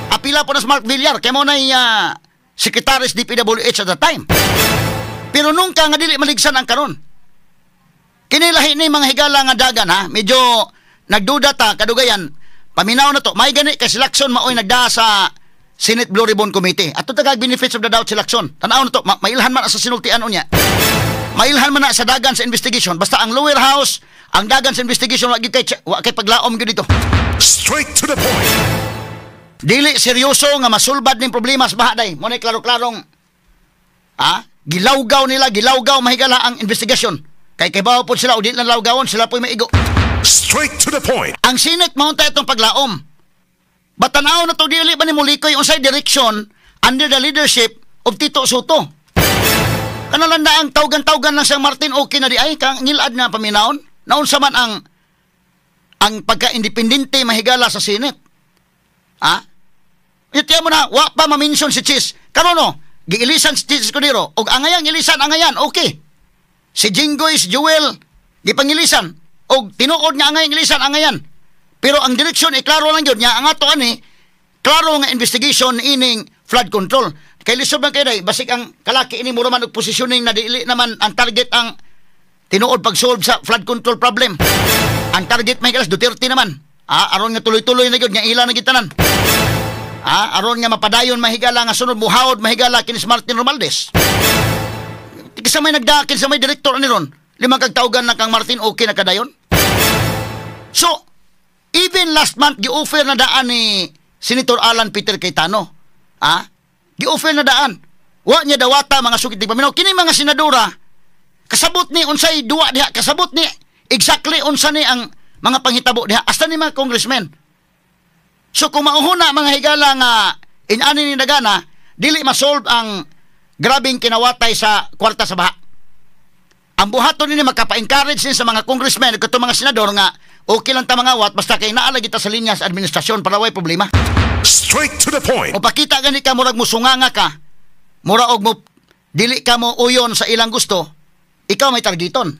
Apila po na sa Mark Villar kay mo na Secretary sa DPWH at the time. Pero nung ka nga dili maligsan ang karon. Kinilahi ni mga higala nga dagan ha, medyo nagduda ta kadugayan. Paminaw na to, may gani kay si Lacson maoy nagdaa sa Senate Blue Ribbon Committee. Ato tagag benefits of the doubt si Lacson. Tanaw na to, mailhan man sa sinultian unya. Mailhan man na sa dagan sa investigation. Basta ang lower house, ang dagan sa investigation wa gyud kay wa kay paglaom gyud dito. Straight to the point. Dili seryoso nga masulbad ning problema sa baha day. Mo na klaro-klarong ha, gilawgaw nila, gilawgaw, mahigala, ang investigasyon. Kay kay po sila o di lang lawgawon, sila po'y maigo. Straight to the point. Ang Senate mao ta itong paglaom. Batanaw na to, dili ba ni mulikoy unsay direction under the leadership of Tito Sotto. Kanalan na ang tawgan-tawgan lang siyang Martin, okay na di ay kang ngilad nga paminawon. Naunsa man ang pagka-independente, mahigala, sa Senate. Ha? Itiya mo na, wa pa ma-mention si Chiz. Karon no, giilisan si Chiz Escudero. Og angayang ilisan, angayan, okay. Si Jinggoy, si Joel, gipangilisan. Og tinuod nga angayang ilisan, angayan. Pero ang direksyon, iklaro lang yun, nga ang ato ani, klaro nga investigation ining flood control. Kay lisod man kay day, basig ang kalaki ini mura man og positioning na dili naman ang target ang tinuod pag-solve sa flood control problem. Ang target may kalas Duterte naman. Ah, aron nga tuloy-tuloy na gyud nga ila na gitanan. Ah, aron nga mapadayon, mahigala, nga sunod muhawod, mahigala, kinis Martin Romualdez. Kinsa may nagdakil sa may direktor ani ron? Lima kag tawgan na kang Martin, okay na kadayon. So, even last month gi-offer na daan ni Senator Alan Peter Cayetano. Ah? Gi-offer na daan. Wa niya dawata, mga sugit paminaw. Kini mga senadora kasabot ni unsay duwa diha, kasabot ni exactly unsa ni ang mga panghitabo diha hasta ni mga congressmen. So kung mauhuna, mga higala, nga inani ni Dagana, dili ma-solve ang grabing kinawatay sa kwarta sa baha. Ang buhaton nini, makapa-encourage din sa mga congressmen ug mga senador nga okay lang ta mangawat basta kay naa lagi ta sa linya sa administrasyon para way problema. Straight to the point. O pakita gani ka murag musunganga ka, mura og mo dili ka mo uyon sa ilang gusto, ikaw may targeton.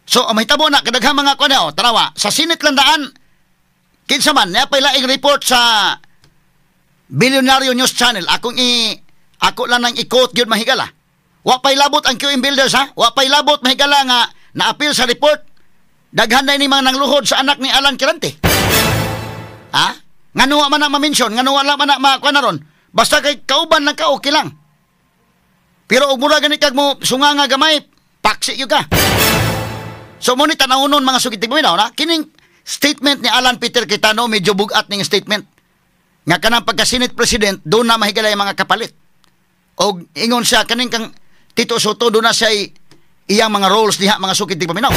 So, ang mahitabo na kadaghang mga kuan, oh, tanawa, sa Senate lang daan, kinsa man, naa pay laing report sa Bilyonaryo News Channel. Ako lang nang i-quote gyud, mahigala. Wa pay labot ang QM Builders ha. Wa pay labot, mahigala, nga naapil sa report. Daghan na ini mga nangluhod sa anak ni Alan Quirante. Ha? Ngano wa man na ma-mention, ngano wala man na makuha na ron. Basta kay kauban lang ka, okay lang. Pero og mura gani kag mo sunga nga gamay, paksi gyud ka. So mo ni tanawon, mga sugit paminaw na kining statement ni Alan Peter Cayetano, medyo bugat ning statement. Nga kanang pagka Senate President doon na mahigala yung mga kapalit. Og ingon siya kaning kang Tito Sotto doon na siya iyang mga roles diha, mga sukit paminaw.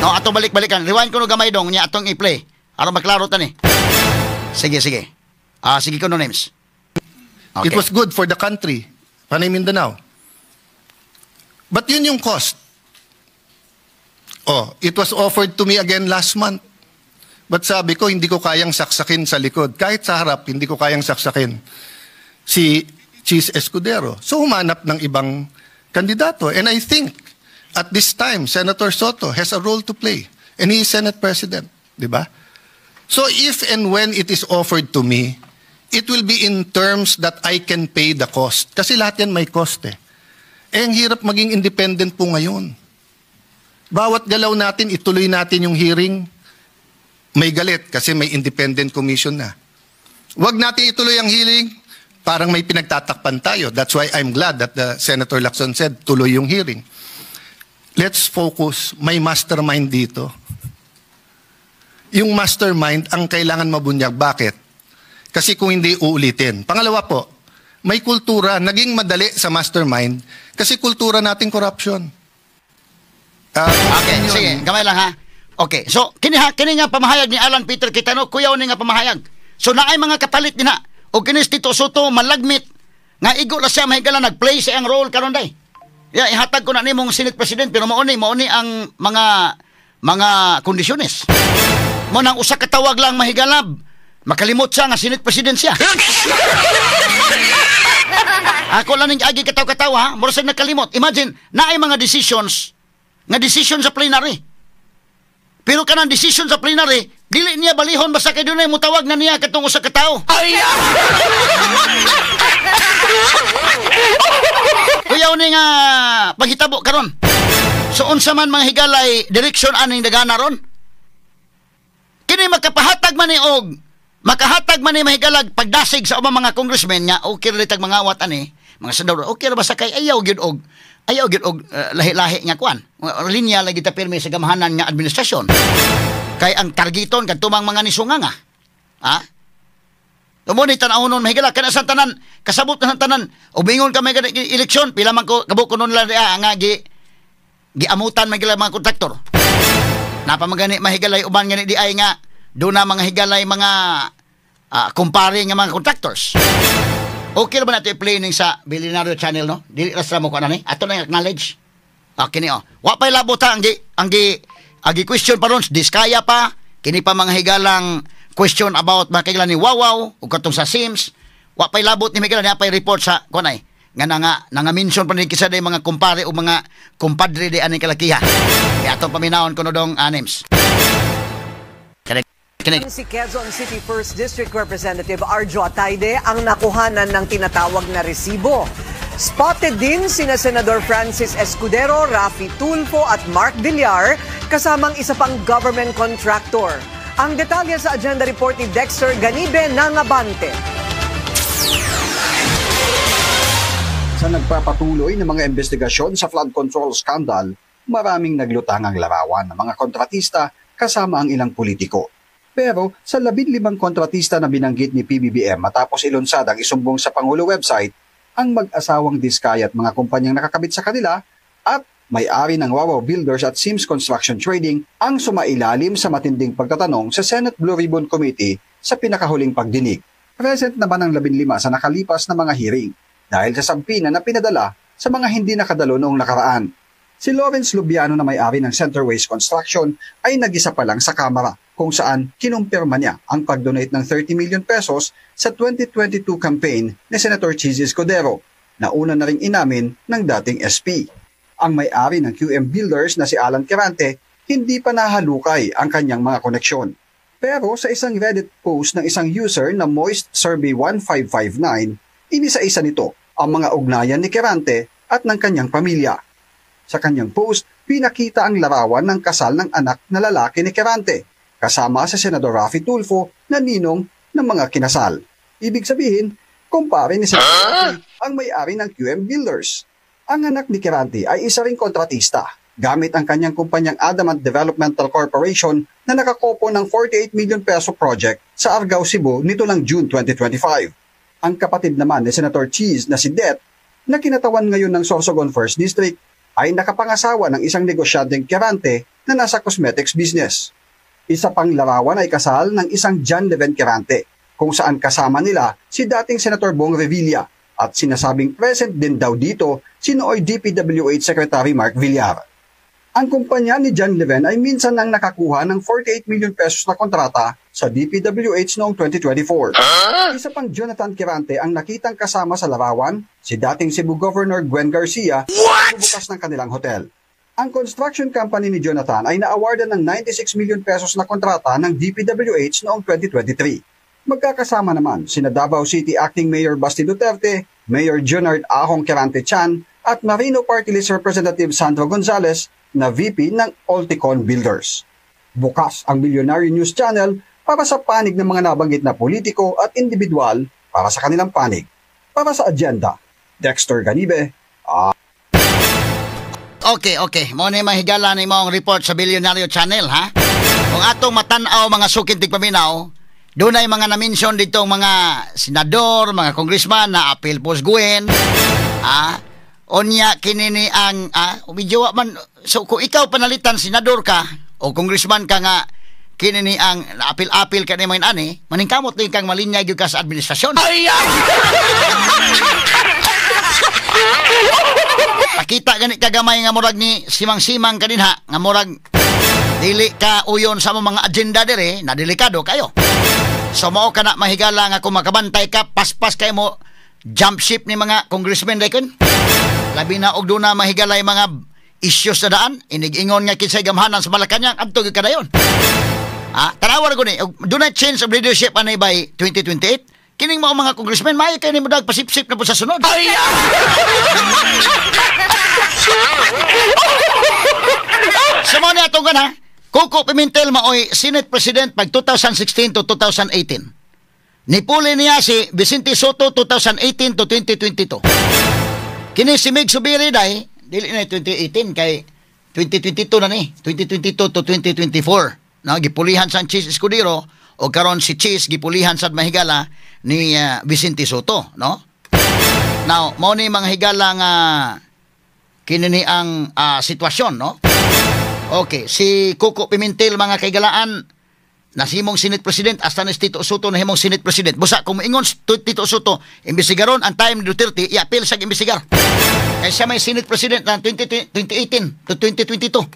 No, ato balik-balikan. Rewind ko no gamay dong niya atong i-play. Aron maklaro ta ni. Sige, sige. Ah, sige ko no names. Okay. It was good for the country, Panay Mindanao. But yun yung cost. Oh, it was offered to me again last month. But sabi ko, hindi ko kayang saksakin sa likod. Kahit sa harap, hindi ko kayang saksakin si Chiz Escudero. So humanap ng ibang kandidato. And I think, at this time, Senator Sotto has a role to play. And he is Senate President. Di ba? So if and when it is offered to me, it will be in terms that I can pay the cost. Kasi lahat yan may cost eh. Eh, ang hirap maging independent po ngayon. Bawat galaw natin, ituloy natin yung hearing, may galit kasi may independent commission na. Huwag natin ituloy ang hearing, parang may pinagtatakpan tayo. That's why I'm glad that the Senator Lacson said, tuloy yung hearing. Let's focus, may mastermind dito. Yung mastermind ang kailangan mabunyag. Bakit? Kasi kung hindi, uulitin. Pangalawa po, may kultura, naging madali sa mastermind kasi kultura nating corruption. Ah, Okay, yun. sige, gamay lang ha. Okay, so kini ha, kini nga pamahayag ni Alan Peter Cayetano, kuyaw ni nga pamahayag. So naay mga kapalit nina. O kini si Tito Sotto malagmit nga igo la siya, mahigala, nagplay siya ang role karon day. Ya, ihatag ko na nimong Senate President pero mao ni ang mga kondisyones. Mo nang usa ka tawag lang, mahigalab. Makalimot siya nga Senate President siya. Ako lang ning agi kataw-katawa, ha? Mura siya nakalimot. Imagine, naay mga decisions nga decision sa plenary. Pero kanang decision sa plenary, dili niya balihon basta kay dunay mutawag na niya katong usa ka tawo. Ay! Kuyaw ni nga paghitabo karon. So unsa man, mga higalay, direksyon aning dagana ron? Kini makapahatag man ni og makahatag man ni, mahigalag, pagdasig sa ubang mga congressmen nga okay ra tag mangawat ani mga senador, okay ra basta kay ayaw gyud og lahi-lahi nga kuan linya lagi ta pirmi sa gamahanan nga administrasyon kay ang targeton kadtumang mga nisunga nga ha. Tumo ni tan-awon, mahigala, kana sa tanan kasabot na sa tanan o bingon ka may eleksyon pila man ko kabuok kuno nila diha nga gi giamutan, mahigala, mga kontraktor. Napamagani mahigalay uban gani di ay nga doon na mga higalay mga kumpare nga mga contractors. Okay ra ba nato i-play ning sa Billionaire Channel, no? Dili ra sa mo ko ni. Ato na acknowledge. Ah, kini oh. Wa pay labot ha, ang gi question pa ron Diskaya pa kini pa mga higalang question about mga kailan ni Wawaw ug katong sa Sims. Wa pay labot ni mahigala niya pay report sa kunay nga nga mention pa ni kisa day mga kumpare o mga kumpadre di aning kalakiha. Kaya atong paminawon kuno dong anims. Kini kini Si Quezon City 1st District Representative Arjo Atayde ang nakuhanan ng tinatawag na resibo. Spotted din sina Senador Francis Escudero, Raffy Tulfo at Mark Villar kasamang isa pang government contractor. Ang detalye sa agenda report ni Dexter Ganibe ng Abante. Sa nagpapatuloy ng mga investigasyon sa flood control scandal, maraming naglutang ang larawan ng mga kontratista kasama ang ilang politiko. Pero sa 15 kontratista na binanggit ni PBBM matapos ilunsad ang isumbong sa Pangulo website, ang mag-asawang Diskaya at mga kumpanyang nakakabit sa kanila at may-ari ng Wawaw Builders at Sims Construction Trading ang sumailalim sa matinding pagtatanong sa Senate Blue Ribbon Committee sa pinakahuling pagdinig. Present naman ang 15 sa nakalipas na mga hearing dahil sa subpoena na pinadala sa mga hindi nakadalo noong nakaraan. Si Lawrence Lubiano na may-ari ng Centerways Construction ay nag-isa pa lang sa Kamara kung saan kinumpirma niya ang pag-donate ng 30 million pesos sa 2022 campaign ni Senator Chiz Escudero na una na ring inamin ng dating SP. Ang may-ari ng QM Builders na si Alan Quirante, hindi pa nahalukay ang kanyang mga koneksyon. Pero sa isang Reddit post ng isang user na Moist Survey 1559, inisa-isa nito ang mga ugnayan ni Quirante at ng kanyang pamilya. Sa kanyang post, pinakita ang larawan ng kasal ng anak na lalaki ni Quirante, kasama si Senador Raffy Tulfo na ninong ng mga kinasal. Ibig sabihin, kumpare ni Senador Raffy ang may-ari ng QM Builders. Ang anak ni Quirante ay isa ring kontratista gamit ang kanyang kumpanyang Adamant Developmental Corporation na nakakopo ng 48 million peso project sa Argao, Cebu nito lang June 2025. Ang kapatid naman ni Senator Chiz na si Det, na kinatawan ngayon ng Sorsogon 1st District, ay nakapangasawa ng isang negosyanteng Quirante na nasa cosmetics business. Isa pang larawan ay kasal ng isang John Leven Quirante, kung saan kasama nila si dating Senator Bong Revilla at sinasabing present din daw dito si nooy DPWH Secretary Mark Villar. Ang kumpanya ni John Leven ay minsan nang nakakuha ng 48 million pesos na kontrata sa DPWH noong 2024. Isa pang Jonathan Quirante ang nakitang kasama sa larawan, si dating Cebu Governor Gwen Garcia, sa bukas ng kanilang hotel. Ang construction company ni Jonathan ay naawardan ng 96 million pesos na kontrata ng DPWH noong 2023. Magkakasama naman sina Davao City Acting Mayor Basti Duterte, Mayor Junard Ahong Quirante Chan at Marino Party List Representative Sandro Gonzales na VP ng Ulticon Builders. Bukas ang Billionaire News Channel para sa panig ng mga nabanggit na politiko at individual para sa kanilang panig. Para sa agenda, Dexter Ganibe. Okay. Mo ni mahigala ni mong report sa Billionaire Channel, ha? Kung atong matan-aw mga sukin tigpaminaw, dunay mga na-mention dito mga senador, mga congressman na appeal post Gwen, ha? Onya kinini ang medyo man so kung ikaw panalitan senador ka o congressman ka nga kinini ang apil-apil ka ni mga ani, maningkamot din kang malinyag gyud ka sa administrasyon. Ay! Pakita gani kagamay nga murag ni simang-simang kaninha nga murag dili ka uyon sa mga agenda dire na delikado kayo. So mao ka na mahigala nga kung makabantay ka paspas kay mo jump ship ni mga congressman dayon. Labi na og duna mahigalay mga issues na daan, inig-ingon nga kinsay gamhanan sa Malacañang adto gyud kadayon. Tanawa ko ni, dunay change of leadership anay by 2028. Kining mao mga congressman maayo kay nimo dag pasipsip na po sa sunod. Ay! Sa mga niya itong ha, Koko Pimentel maoy Senate President pag 2016 to 2018. Nipuli niya si Vicente Soto 2018 to 2022. Kini si Mig Subiri day, dili na 2018 kay 2022 na ni, 2022 to 2024. No, gipulihan sa Chiz Escudero o karon si Chiz gipulihan sa mahigala ni Vicente Soto, no? Now, mao ni mga higala nga kini ni ang sitwasyon, no? Okay, si Koko Pimentel, mga kaigalaan, nahimong Senate President, hasta ni Tito Sotto nahimong Senate President. Busa, kung moingon si Tito Sotto, imbestigaron ang time ni Duterte, i-appeal siya imbestigar. Kaya siya may Senate President ng 20, 2018 to 2022.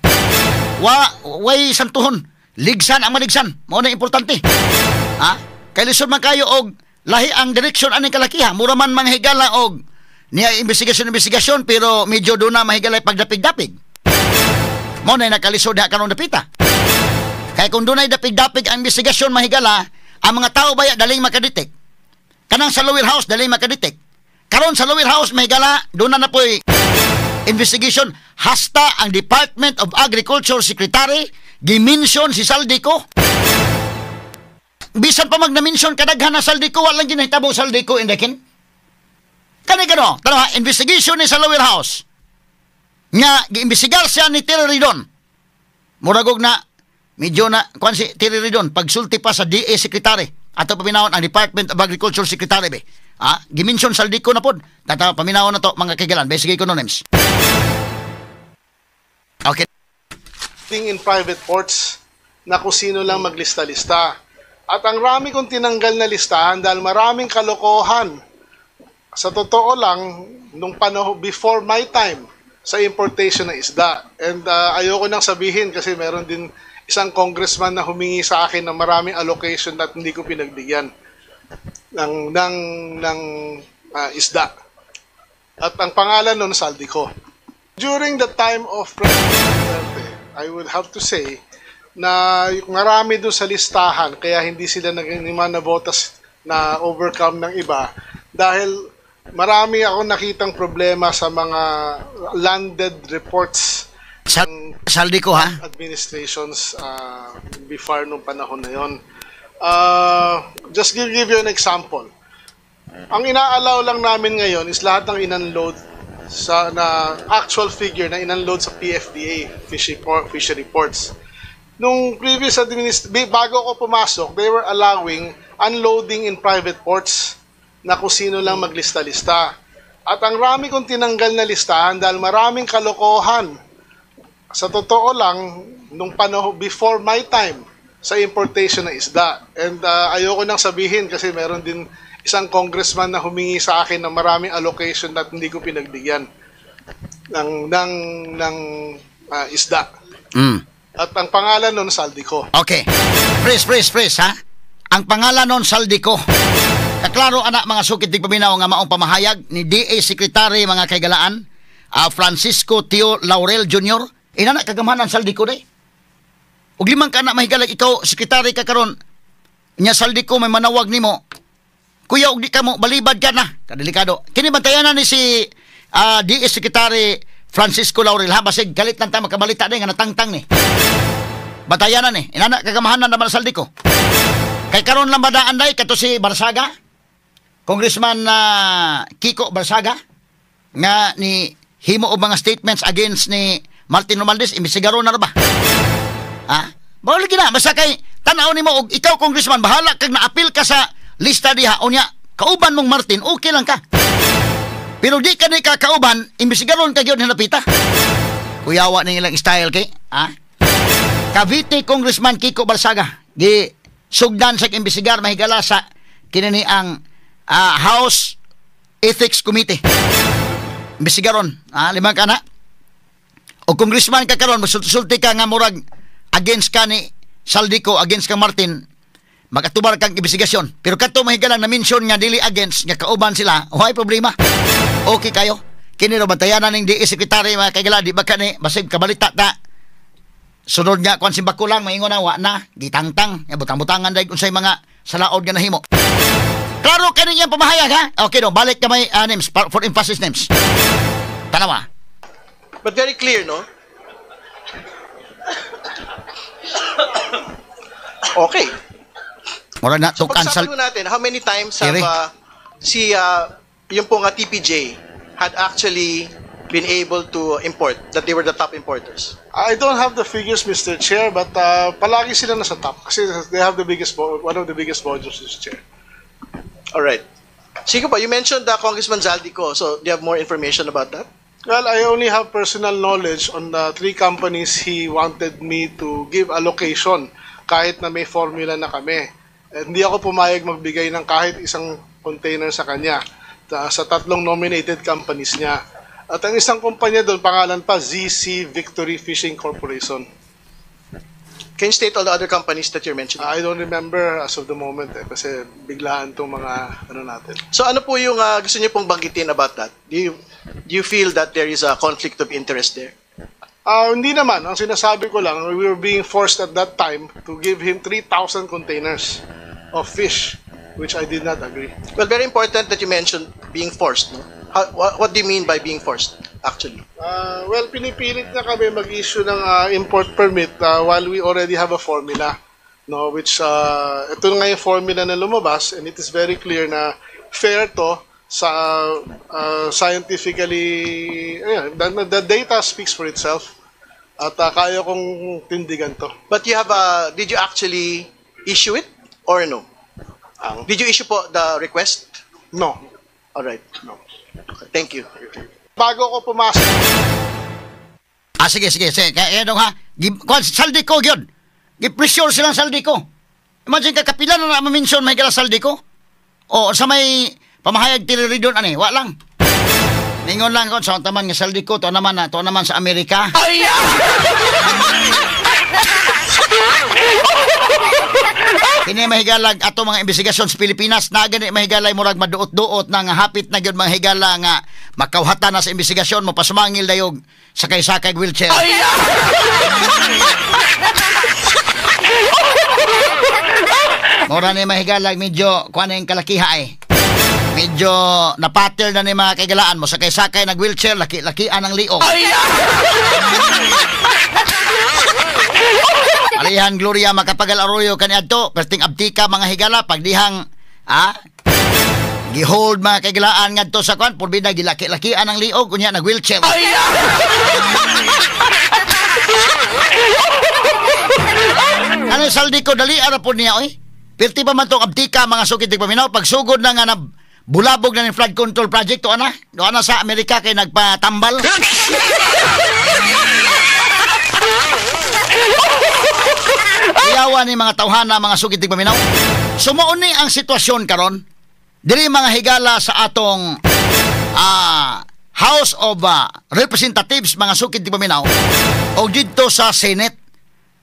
Way santuhon. Ligsan ang maligsan. Mao na importante. Ha? Kay lisod man kayo og lahi ang direksyon aning kalakiha. Mura man manghigala og niya investigasyon investigasyon, pero medyo doon na mahigala pagdapig-dapig. Mao na nakalisod diha karon dapita. Kaya kung doon ay dapig-dapig ang investigasyon, mahigala, ang mga tao baya daling makadetect. Kanang sa lower house, daling makadetect. Karon sa lower house, mahigala, doon na na po'y investigation hasta ang Department of Agriculture Secretary gimension si Zaldy Co. Bisan pa mag na-mention kadaghan na Zaldy Co, walang ginahitabo Zaldy Co indekin. Kani kano, tanawa, investigation ni sa lower house. Nga giimbestigar siya ni Terry Ridon. Muragog na medyo na kuan si Terry Ridon pagsulti pa sa DA Secretary. Ato paminawon ang Department of Agriculture Secretary be. Ah, gimension Zaldy Co na pod. Tata paminawon na to, mga kaigalan. Basically ko no names. Okay. Thing in private ports na kung sino lang maglista-lista. At ang rami kong tinanggal na listahan dahil maraming kalokohan. Sa totoo lang, nung panahon before my time sa importation ng isda. And ayoko nang sabihin kasi meron din isang congressman na humingi sa akin ng maraming allocation at hindi ko pinagbigyan ng isda. At ang pangalan nun, Zaldy Co. During the time of President Duterte, I would have to say na marami doon sa listahan kaya hindi sila naging Navotas na overcome ng iba dahil marami akong nakitang problema sa mga landed reports Zaldy Co ha. Administrations before nung panahon na yon. Just give you an example. Ang inaalaw lang namin ngayon is lahat ng in-unload sa na actual figure na in-unload sa PFDA, fishery ports. Nung previous bago ako pumasok, they were allowing unloading in private ports na kung sino lang maglista-lista. At ang rami kong tinanggal na listahan dahil maraming kalokohan. Sa totoo lang, nung panahon before my time sa importation ng isda. And ayoko nang sabihin kasi meron din isang congressman na humingi sa akin ng maraming allocation at hindi ko pinagbigyan ng isda. At ang pangalan nun, Zaldy Co. Okay. Freeze, freeze, freeze, ha? Ang pangalan nun, Zaldy Co. Kaklaro ana, mga sukit di paminaw, nga maong pamahayag ni DA Secretary, mga kaigalaan, Francisco Tio Laurel Jr. Inana kagamhanan Zaldy Co day. Ug limang ka na mahigalag, ikaw secretary ka karon nya Zaldy Co may manawag nimo. Kuya, og di ka mo balibad ka na. Kadelikado. Kini bantayanan ni si DA Secretary Francisco Laurel ha, basig galit lang ta makabalita day nga natangtang ni. Batayanan ni. Inana kagamhanan naman Zaldy Co. Kay karon lang badaan day kato si Barsaga. Congressman na Kiko Barsaga nga ni himo og mga statements against ni Martin Romualdez, imbestigaro na ra ba? Ha? Bawal lagi na basta kay tan-aw nimo og ikaw congressman, bahala kag naapil ka sa lista diha, unya kauban mong Martin, okay lang ka. Pero di ka ni kakauban, imbestigaron ka gyud napita. Kuyawa ning ilang style kay, ha? Cavite Congressman Kiko Barsaga gi sugdan sa imbestigar, mahigala, sa kini ang House Ethics Committee. Imbestigaron, ah, limang kana. O congressman ka karon, masulti ka nga murag against ka ni Zaldy Co, against ka Martin, makatubar kang investigasyon. Pero kato mahigalang na mention nga dili against, nga kauban sila, way problema. Okay kayo. Kini ro bantayanan ning DA Secretary, mga kaigala, di ba kani basig kabalita ta. Sunod nga kwan simbako lang maingon na wa na gitangtang, ya butang-butangan dahil unsay mga salaod nga nahimo. Klaro kani iyang pamahayag ha. Okay no, balik ka may names for emphasis names. Tanawa. But very clear, no? Okay. Mura na So tukan pag-usapan natin, how many times have Kiri. Si yung po nga TPJ had actually been able to import, that they were the top importers? I don't have the figures, Mr. Chair, but palagi sila nasa top kasi they have the biggest, one of the biggest volumes, Mr. Chair. All right. Sige po, you mentioned Congressman Zaldy Co. So, do you have more information about that? Well, I only have personal knowledge on the three companies he wanted me to give allocation kahit na may formula na kami. Eh, hindi ako pumayag magbigay ng kahit isang container sa kanya sa tatlong nominated companies niya. At ang isang kumpanya doon, pangalan pa, ZC Victory Fishing Corporation. Can you state all the other companies that you're mentioning? I don't remember as of the moment eh, kasi biglaan tong mga ano natin. So ano po yung gusto niyo pong banggitin about that? Do you feel that there is a conflict of interest there? Ah, hindi naman. Ang sinasabi ko lang, we were being forced at that time to give him 3,000 containers of fish, which I did not agree. Well, very important that you mentioned being forced, no? What do you mean by being forced, actually? Well, pinipilit na kami mag-issue ng import permit while we already have a formula. No, which ito nga yung formula na lumabas and it is very clear na fair to sa scientifically, ayun, the data speaks for itself at kaya kong tindigan to. But you have a, did you actually issue it or no? Did you issue po the request? No. All right. No. Okay, thank you. Bago ko pumasok Ah, sige, sige, sige. Kaya dong ha, kuan, Zaldy Co yun. Gi-pressure silang Zaldy Co. Imagine ka, kapila na na mention may gala Zaldy Co. O sa may pamahayag tiriridon ani, wa lang. Ningon lang ko sa taman nga Zaldy Co, to naman na, to naman sa Amerika. Ay! Kini mahigalag ato mga investigasyon sa Pilipinas na gani mahigalay murag maduot-duot na nga hapit na gyud mga higala nga makawhata na sa investigasyon mo pasumangil dayog sakay-sakay wheelchair. Mura ni mahigalag medyo kuan ang kalakiha eh. Medyo napattern na ni mga kaigalaan mo sakay-sakay nag wheelchair laki-lakian ang liog. Alihan Gloria Macapagal Arroyo kaniadto perting abtika mga higala pagdihang gihold mga kaigalaan ngadto sa kuan purbida gilaki-lakian ang liog unya nag wheelchair. Ano Zaldy Co dali ara po niya oy. Perti pa man tong abtika mga sukit paminaw pagsugod na nga na bulabog na ni flood control project to ana do ana sa Amerika kay nagpatambal. Iyawa ni mga tawhana mga sugid paminaw. Sumuon ni ang sitwasyon karon diri mga higala sa atong House of Representatives mga sukid paminaw o didto sa Senate.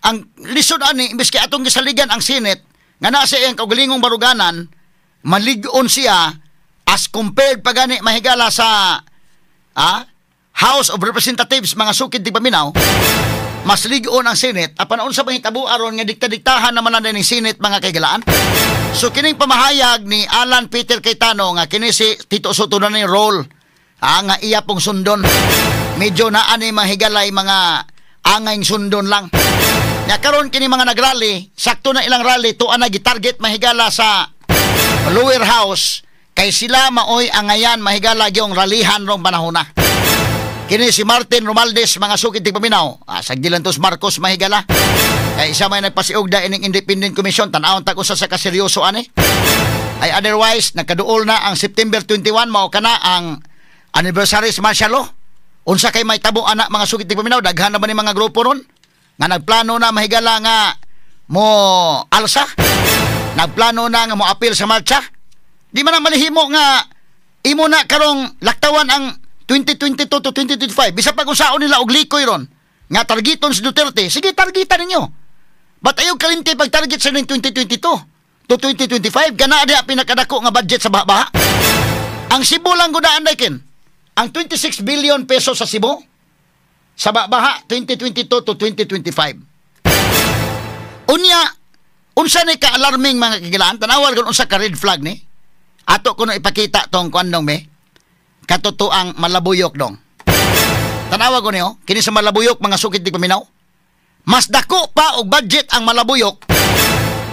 Ang lisod ani imbes kay atong gisaligan ang Senate nga naa sa iyang kaugalingong baruganan malig-on siya as compared pa gani mahigala sa House of Representatives mga sukid paminaw. Mas ligon ang Senate apan unsa ba hitabo aron nga dikta-diktahan naman na ning Senate mga kaigalaan. So kining pamahayag ni Alan Peter Cayetano nga kini si Tito Sotto na ni role nga iya pong sundon. Medyo naa ni mahigalay mga angayng sundon lang. Nya karon kini mga nagrally, sakto na ilang rally tuan na gitarget mahigala sa lower house kay sila maoy angayan mahigala gyong rallyhan rong panahona. Kini si Martin Romualdez mga sukid ti paminaw. Sagdilan tos Marcos mahigala. Kay isa may nagpasiugda ining Independent Commission tan-awon ta usa sa kaseryoso ani. Ay otherwise nagkaduol na ang September 21 mao kana ang anniversary sa martial law. Unsa kay may tabo ana mga sukid ti paminaw, daghan na ba ni mga grupo ron nga nagplano na mahigala nga mo alsa. Nagplano na nga mo apil sa marcha. Di man ang malihimo nga imo na karong laktawan ang 2022 to 2025. Bisa pag unsaon nila og likoy ron nga targeton si Duterte, sige targetan ninyo. But ayaw kalimti pag target sa 2022 to 2025 kana diha pinakadako nga budget sa baha. Ang Cebu lang gudaan dayken. Ang 26 billion pesos sa Cebu sa baha 2022 to 2025. Unya unsa ni ka-alarming mga kagilaan, tanawar kun unsa ka red flag ni. Ato kuno ipakita tong kuan dong me. Katotoang Malabuyok dong. Tanawa ko niyo, kini sa Malabuyok mga sukid di paminaw. Mas dako pa og budget ang Malabuyok.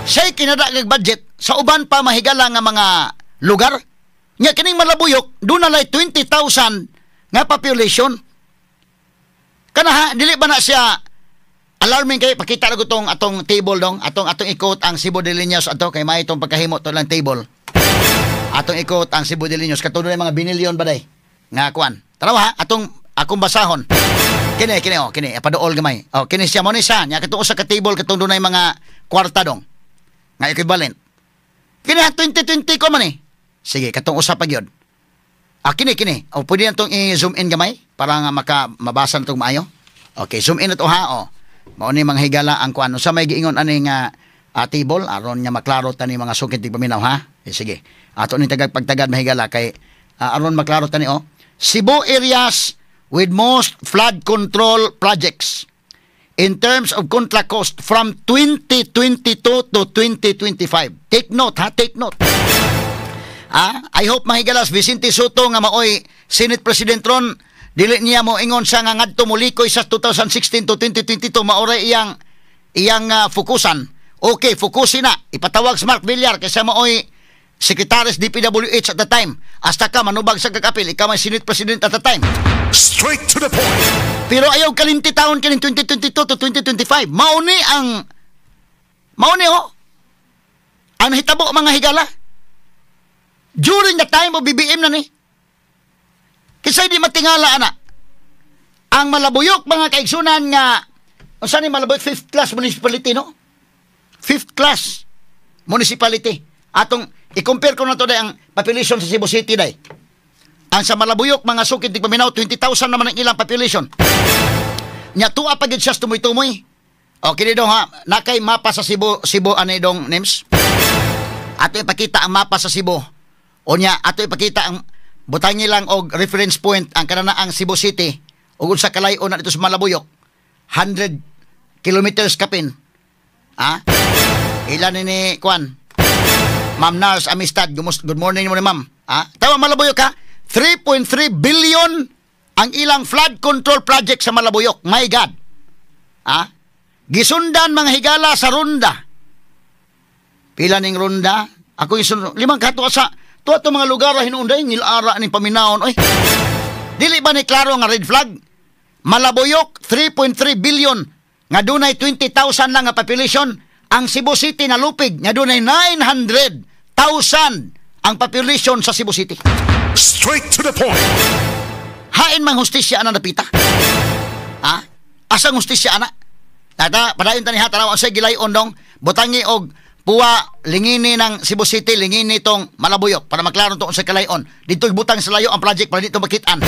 Siya'y kinadagag budget sa uban pa mahigala nga mga lugar. Nya kining Malabuyok doon na lay 20,000 nga population. Kana ha, dili ba na siya alarming kay pakita ra tong atong table dong, atong atong ikot ang Cebu de Liños ato kay may itong pagkahimo to lang table. Atong ikot ang Cebu de Liños katuno mga binilyon ba day nga kuan. Tanawa ha, atong Akong basahon. Kini, kini, oh, kini, paduol gamay. Oh, kini siya mo ni siya, nya katong usa ka table katong dunay mga kwarta dong nga equivalent. Kini ha, 2020 ko man eh. Sige, katong usa pa gyud. Ah, kini, kini. O, pwede na itong i-zoom in gamay para nga maka mabasa na itong maayo. Okay, zoom in na to ha. O. Mao ni, mga higala, ang kuan. Sa may giingon ani nga table aron nga maklaro tani, mga sukit paminaw ha. Eh, sige. Ato ni tagag pagtagad, mahigala, kay aron maklaro tani oh. Cebu areas with most flood control projects in terms of contract cost from 2022 to 2025. Take note ha, take note. Ah, I hope, mahigalas, Vicente Sotto nga maoy Senate President ron, dili niya mo ingon siya nga ngadto molikoy sa 2016 to 2022, maoray iyang iyang fokusan. Okay, fokusin na. Ipatawag si Mark Villar kaysa maoy Secretary sa DPWH at the time. Hasta ka manubag sa kakapil, ikaw may Senate President at the time. Straight to the point. Pero ayaw kalimti taon kining 2022 to 2025. Mauni ang mauni oh. Ang nahitabo, mga higala, during the time of BBM na ni. Kisay di matingala ana. Ang Malabuyok, mga kaigsunan, nga unsa ni Malabuyok, fifth class municipality, no? Fifth class municipality. Atong i-compare ko na to day ang population sa Cebu City day. Ang sa Malabuyok, mga sukid tigpaminaw, 20,000 naman ang ilang population. Nya tuwa pa gid siya sa tumoy-tumoy. O kini dong ha, nakay mapa sa Cebu, Cebu ani dong names. Ato ipakita ang mapa sa Cebu. O nya ato ipakita ang butangi lang og reference point ang kananaang Cebu City ug unsa kalayo na dito sa Malabuyok. 100 kilometers kapin. Ha? Ilan ni ni Kwan? Ma'am Nars Amistad, good morning mo ni ma'am. Ha? Tama, Malabuyok ha? 3.3 billion ang ilang flood control project sa Malabuyok. My God. Ha? Gisundan, mga higala, sa Ronda. Pila ning Ronda? Ako yung limang kato sa tuwa to mga lugar hinuon day ngilara ning paminawon oy. Dili ba ni klaro nga red flag? Malabuyok, 3.3 billion nga dunay 20,000 lang nga population. Ang Cebu City na lupig nga dunay 900,000 ang population sa Cebu City. Straight to the point. Hain mang hustisya ana napita. Ha? Asang hustisya ana? Tata, padayon tani ha, tanaw ang sa gilayon dong, butangi og puwa lingini ng Cebu City, lingini tong Malabuyok para maklaro to sa kalayon. Dito butang sa layo ang project para dito makitaan.